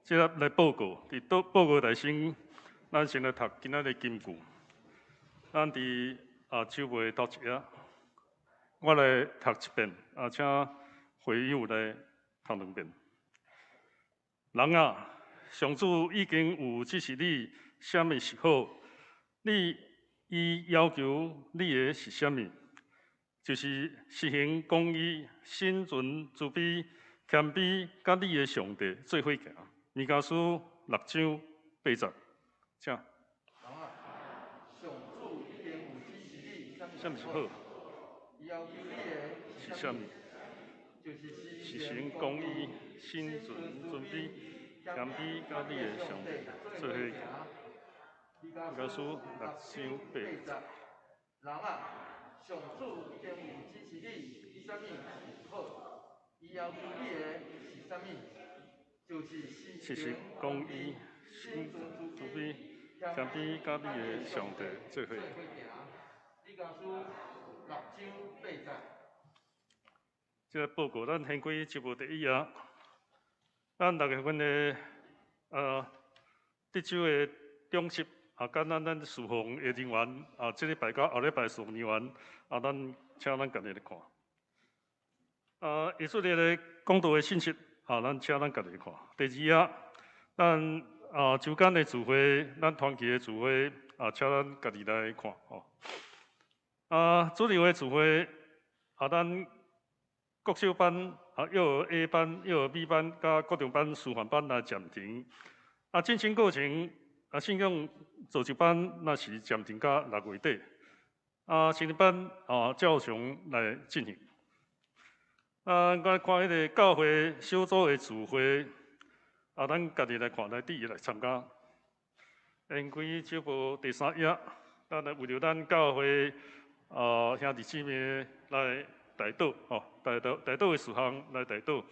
這個來報告，佇報報告內先，咱先來讀今仔日金句。咱佇週報的頭一頁，我來讀一遍，請會友來讀兩遍。人啊，上主已經有指示你啥物是好，你伊要求你的是啥物？就是實行公義、心存慈悲、謙卑，佮你的上帝做伙行。彌迦書六章八節，請。人啊，上主已經有指示你啥物是好？伊要求你的是啥物？就是實行公義、心存慈悲、謙卑，佮你的上帝做伙行。彌彌迦書六章八節。人啊，上主已經有指示你啥物是好，伊要求你的是啥物？就是實行公義、心存慈悲、謙卑，佮你的上帝做伙行。彌迦書六章八節。這個報告，咱掀開週報第一頁，咱六月份的這週的長執，佮咱事奉的人員，這禮拜佮後禮拜事奉人員，咱請咱家己來看。以色列的講道的信息，咱請咱家己來看。第二頁，咱週間的聚會，咱團契的聚會，請咱家己來看吼。主日的聚會，咱國小班、幼兒 A 班、幼兒 B 班、佮高中班、師範班來暫停。進行過程，信仰造就班那是暫停到6月底。成人班照常來進行。我來看彼个教會小組的聚會，咱家己來看，來佇來參加。掀開週報第三頁，咱來為著咱教會兄弟姊妹來代禱吼，代禱代禱的事項來代禱。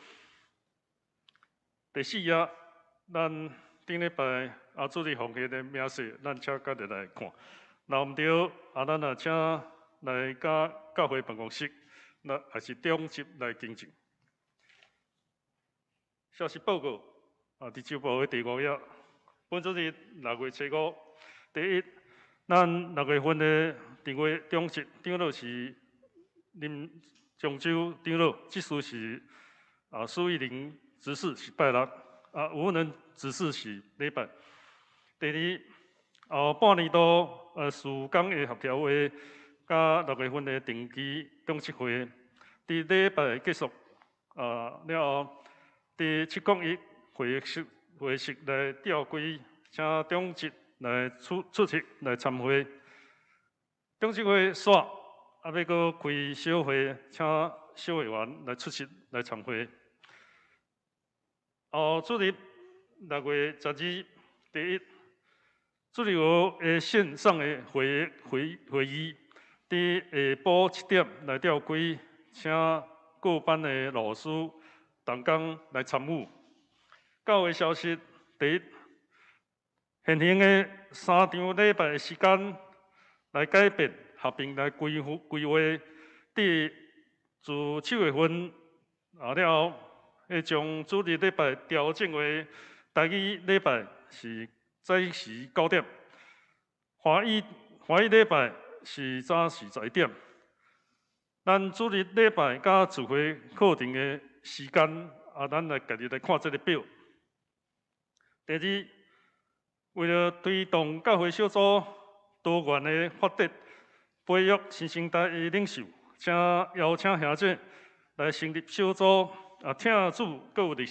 第四頁，咱頂禮拜主日奉獻的明細，咱請家己來看。若毋對，咱也請來佮教會辦公室，那也是長執來更正。消息報告，佇週報的第五頁，本主日6月初五，第一，咱6月份的訂閱長執長老是林漳州長老，執事是蘇玉玲執事是拜六，吳能執事是禮拜。第二，後半年度事工的協調會，佮6月份的定期長執會，佇禮拜結束了後，佇701會議室來召開，請長執來出席來參會。長執會煞，欲閣開小會，請小會員來出席來參會。主日6月12，第一，主日學的線上的會議，佇下晡7點來召開，請各班的老師同工來參與。教會消息，第一，現行的三場禮拜的時間來改變，合併來規劃，佇自7月份了後，會將主日禮拜調整為台語禮拜是早時9點，華語禮拜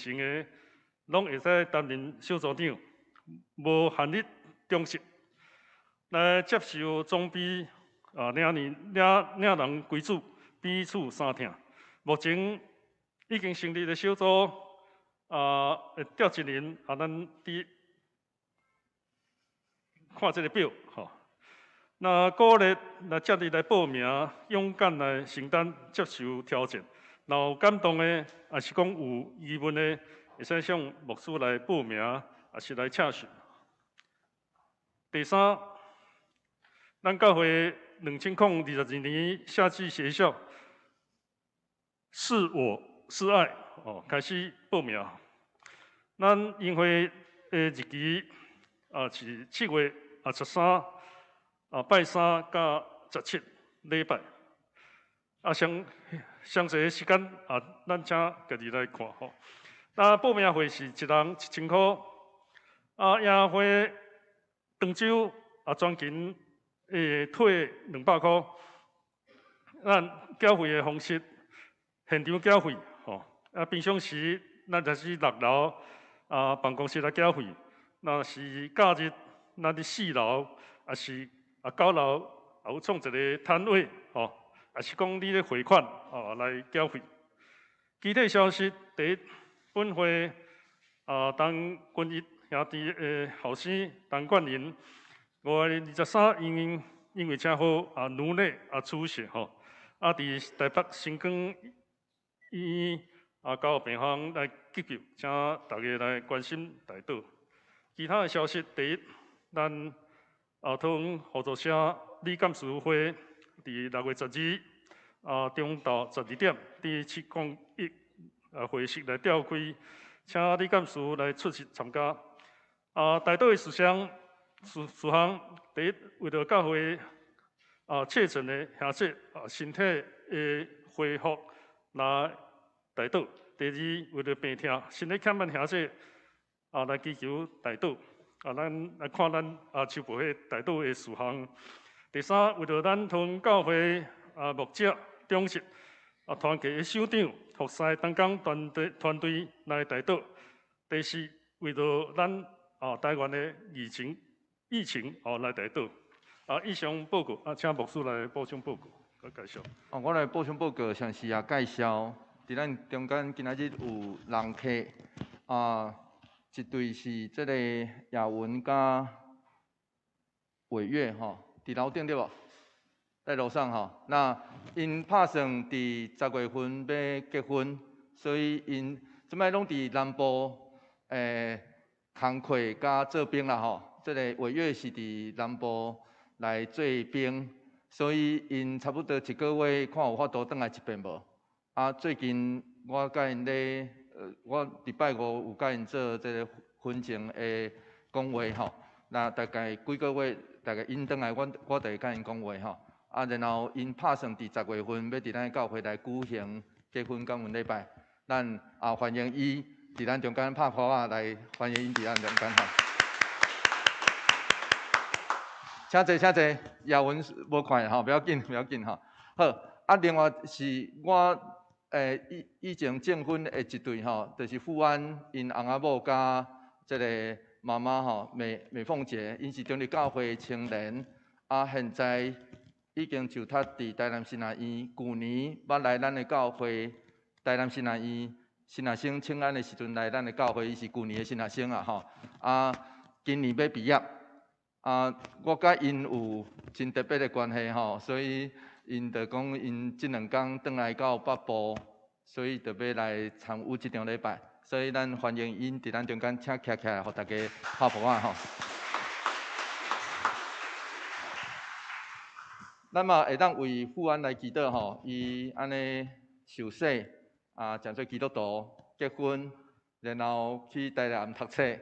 是早時11點。咱主日禮拜佮聚會課程的時間，咱來家己來看這个表。第二，為了推動教會小組多元的發展，培育新生代的領袖，請邀請兄姐來成立小組，聽主閣有熱誠的，攏會使擔任小組長，無限日長執，來接受裝備，領年領領人歸主，彼此相疼。目前已經成立的小組，會調一人，咱佇看這个表，吼。那鼓勵來這裡來報名，勇敢來承擔接受挑戰。若有感動的，抑是講有疑問的，會使向牧師來報名，抑是來請示。第三，咱教會2022年夏季學校是我是愛，開始報名。咱營會的日期是7月13拜三佮17禮拜。詳詳細的時間咱請家己來看吼。那報名費是一人1000箍。營會當週全勤會退200箍。咱繳費的方式，現場繳費吼。平常時咱就是6樓辦公室來繳費。若是假日，咱佇4樓，抑是9樓，也有創一个攤位吼，抑是講你咧匯款來繳費。其他消息，第一，本會陳君一兄弟的後生陳冠霖，5月23因為車禍顱內出血吼，佇台北新光醫院交予病房來急救，請大家來關心代禱。其他的消息，第一，咱桃園互助社理監事會佇6月12中晝12點，佇701會室來召開，請理監事來出席參加。代禱的事項，第一，為著教會確診的兄弟身體的恢復來代禱；第二，為著病痛、身體欠慢兄弟來祈求代禱。咱來看咱手簿彼代禱的事項。第三，為著咱桃園教會牧者、長執團契的首長、服侍同工團隊來代禱。第四，為著咱台灣的疫情來代禱。以上報告，請牧師來補充報告，佮介紹。我來補充報告，先是介紹，佇咱中間今仔日有人客，一對是這个雅文佮偉月吼，佇樓頂對無？在樓上吼。那𪜶拍算佇10月份欲結婚，所以𪜶這擺攏佇南部工課佮做兵啦吼。這个偉月是佇南部來做兵，所以𪜶差不多一个月看有法度轉來一遍無？最近我佮𪜶咧，我禮拜五有佮𪜶做這个婚前的講話吼。那大概幾个月，大概𪜶轉來，我就會佮𪜶講話吼。然後𪜶拍算佇10月份欲佇咱教會來舉行結婚感恩禮拜，咱歡迎伊佇咱中間拍鼓仔來歡迎𪜶佇咱中間吼。請坐，請坐，雅文無看吼，不要緊，不要緊吼。好，另外是我以前證婚的一對吼，就是富安𪜶翁仔某佮這个媽媽吼，美鳳姐，𪜶是中壢教會青年，現在已經就讀佇台南神學院，舊年捌來咱的教會，台南神學院新學生請安的時陣來咱的教會，伊是舊年的新學生啊吼，今年欲畢業，我佮𪜶有真特別的關係吼，所以𪜶就講𪜶這兩工轉來到北部，所以就欲來參與這場禮拜，所以咱歡迎𪜶佇咱中間，請徛起來，予大家拍噗仔吼。咱嘛會當為富安來祈禱吼，伊按呢受洗成做基督徒，結婚，然後去台南讀冊，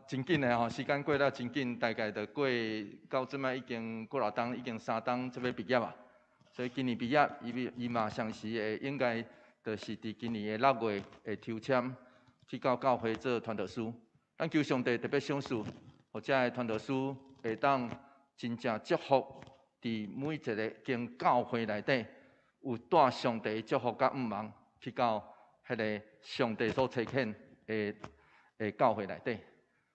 真緊的吼，時間過了真緊，大概就過到這擺已經過偌冬，已經3冬這欲畢業啊。所以今年畢業，伊嘛相時會應該就是佇今年的6月會抽籤去到教會做傳道師。咱求上帝特別賞賜，予這个傳道師會當真正祝福佇每一个間教會內底，有帶上帝祝福佮向望去到彼个上帝所差遣的教會內底。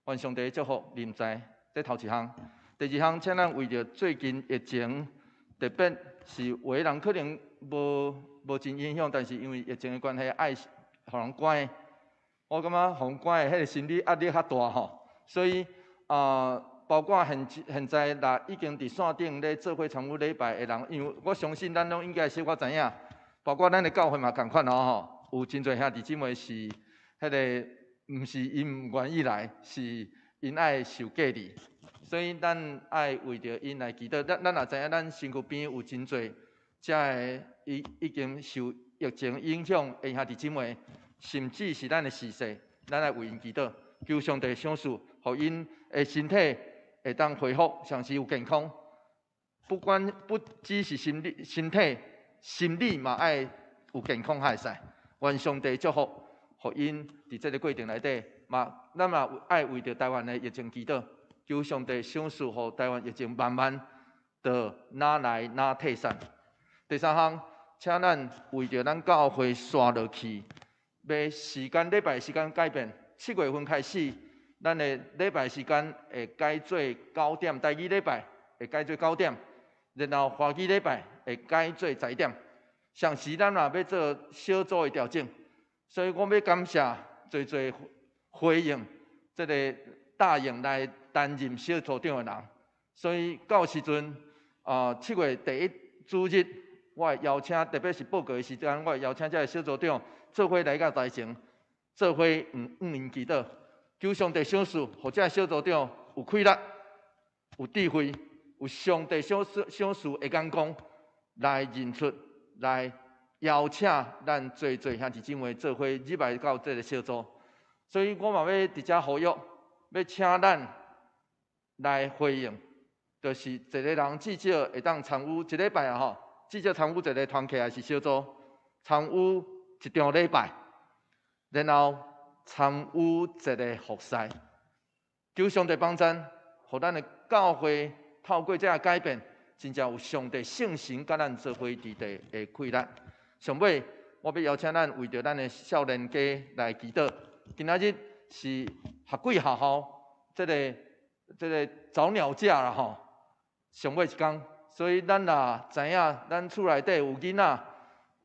願上帝祝福臨在，這頭一項。第二項，請咱為著最近疫情，特別是有的人可能無真影響，但是因為疫情的關係，愛予人關。我感覺予人關的彼个心理壓力較大吼，所以包括現在若已經佇線頂咧做伙參與禮拜的人，因為我相信咱攏應該小可知影，包括咱的教會嘛仝款哦吼，有真濟兄弟姊妹是彼个，毋是𪜶毋願意來，是𪜶愛受隔離，所以咱愛為著𪜶來祈禱。咱也知影，咱身軀邊有真濟遮个已經受疫情影響的兄弟姊妹，甚至是咱的時勢，咱來為𪜶祈禱，求上帝賞賜，予𪜶的身體會當恢復，上是有健康。不管不只是心理、身體、心理嘛愛有健康才會使。願上帝祝福，予𪜶佇這个過程內底，嘛，咱嘛愛為著台灣的疫情祈禱，求上帝賞賜，予台灣疫情慢慢就哪來哪退散。第三項，請咱為著咱教會紲落去，欲時間禮拜時間改變，7月份開始，咱的禮拜時間會改做9點，台語禮拜會改做9點，然後華語禮拜會改做10點。上時咱嘛欲做小組的調整，所以我欲感謝濟濟回應這个答應來擔任小組長的人。所以到時陣啊，7月第一主日，我會邀請，特別是報告的時間，我會邀請這个小組長做伙來到台前，做伙向𪜶祈禱，求上帝賞賜，予這个小組長有氣力、有智慧、有上帝賞賜賞賜的眼光來認出。來邀請咱濟濟兄弟姊妹做伙入來到這个小組，所以我嘛欲佇遮呼籲，欲請咱來回應，就是一个人至少會當參與一禮拜啊吼，至少參與一个團契還是小組，參與一場禮拜，然後參與一个服事，求上帝幫贊，予咱的教會透過這个改變。真正有上帝聖神佮咱做伙佇地的氣力。上尾，我欲邀請咱為著咱的少年家來祈禱。今仔日是學季學校這个早鳥假啦吼，上尾一工，所以咱若知影咱厝內底有囡仔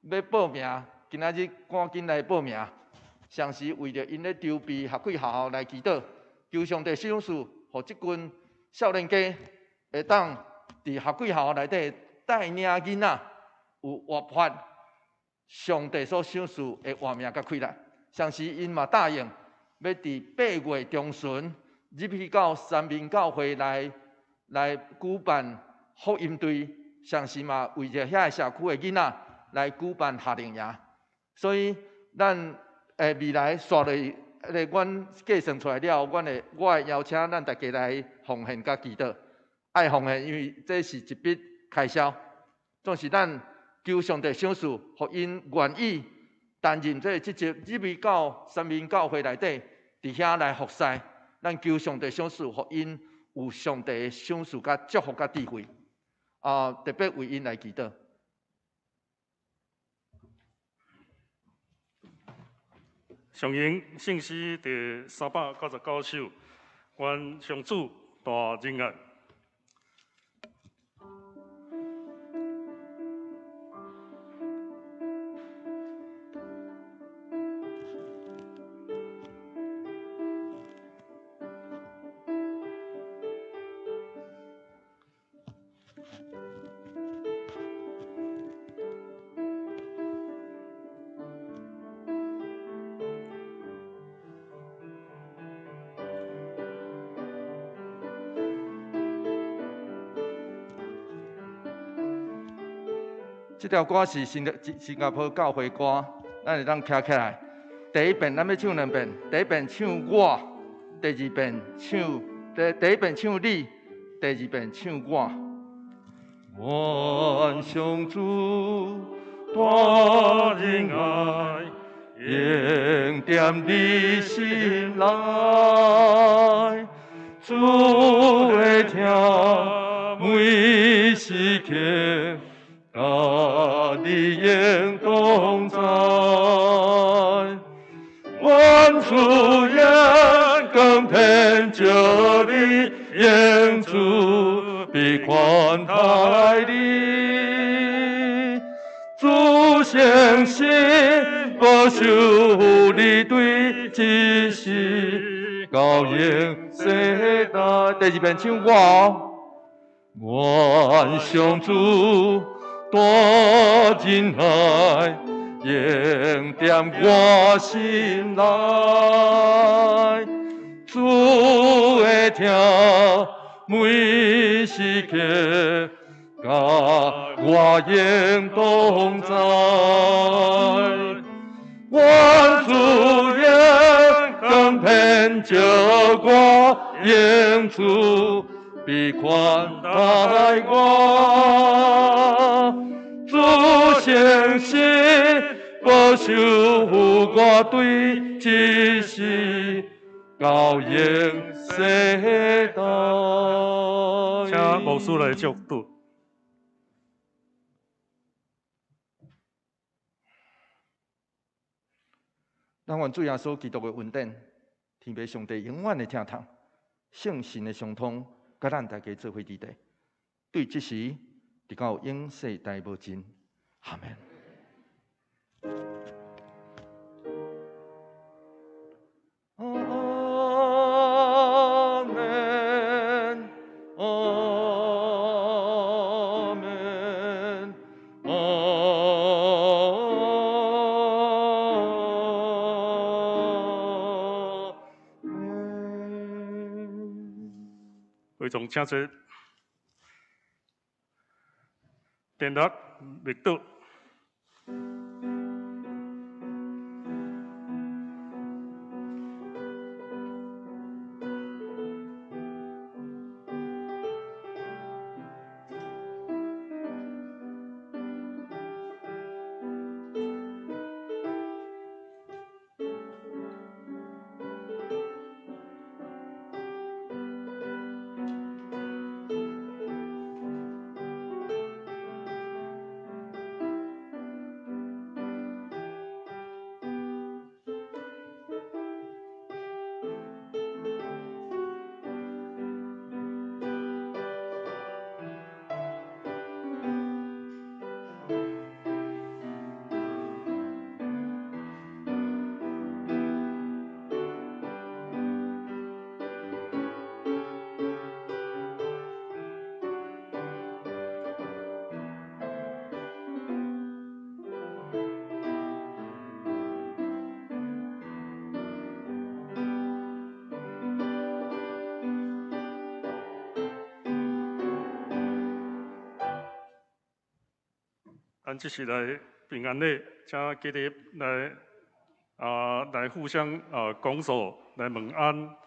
欲報名，今仔日趕緊來報名。同時為著𪜶咧籌備學季學校來祈禱，求上帝賞賜，予這群少年家會當佇學季學校內底帶領囡仔有活潑上帝所賞賜的活命佮氣力。同時𪜶嘛答應欲佇8月中旬入去到三民教會來舉辦福音隊，同時嘛為著遐个社區的囡仔來舉辦夏令營。所以咱未來紲落去，阮計算出來了，我會邀請咱大家來奉獻佮祈禱。愛奉獻，因為這是一筆開銷。總是咱求上帝賞賜，予𪜶願意擔任這个職責，入去到三民教會內底，佇遐來服侍。咱求上帝賞賜，予𪜶有上帝的賞賜、佮祝福、佮智慧。啊，特別為𪜶來祈禱。上引聖詩第399首，願上主大仁愛。這條歌是新加坡教會歌，咱會當徛起來。第一遍咱欲唱兩遍，第一遍唱我，第二遍唱第一遍唱你，第二遍唱我。願上主大仁愛，永踮你心內，主的疼每時刻。佮你永同在，願主眼光天照你，永慈悲寬待你。主誠實保守你對一世到永世代。第二遍唱我哦，願上主大仁愛，永踮我心內，主的疼每時刻，佮我永同在。願主眼光用慈悲款待我，主誠實保守我對這世到永世代。請牧師來祝禱。咱願主耶穌基督的恩典，天父上帝永遠的疼痛，聖神的相通，佮咱大家做伙佇咧，對這時直到永世代無盡。阿門。阿門，阿門，阿門。會眾請坐，點蠟默禱。咱這是來平安禮，請記得來啊，來互相啊拱手來問安。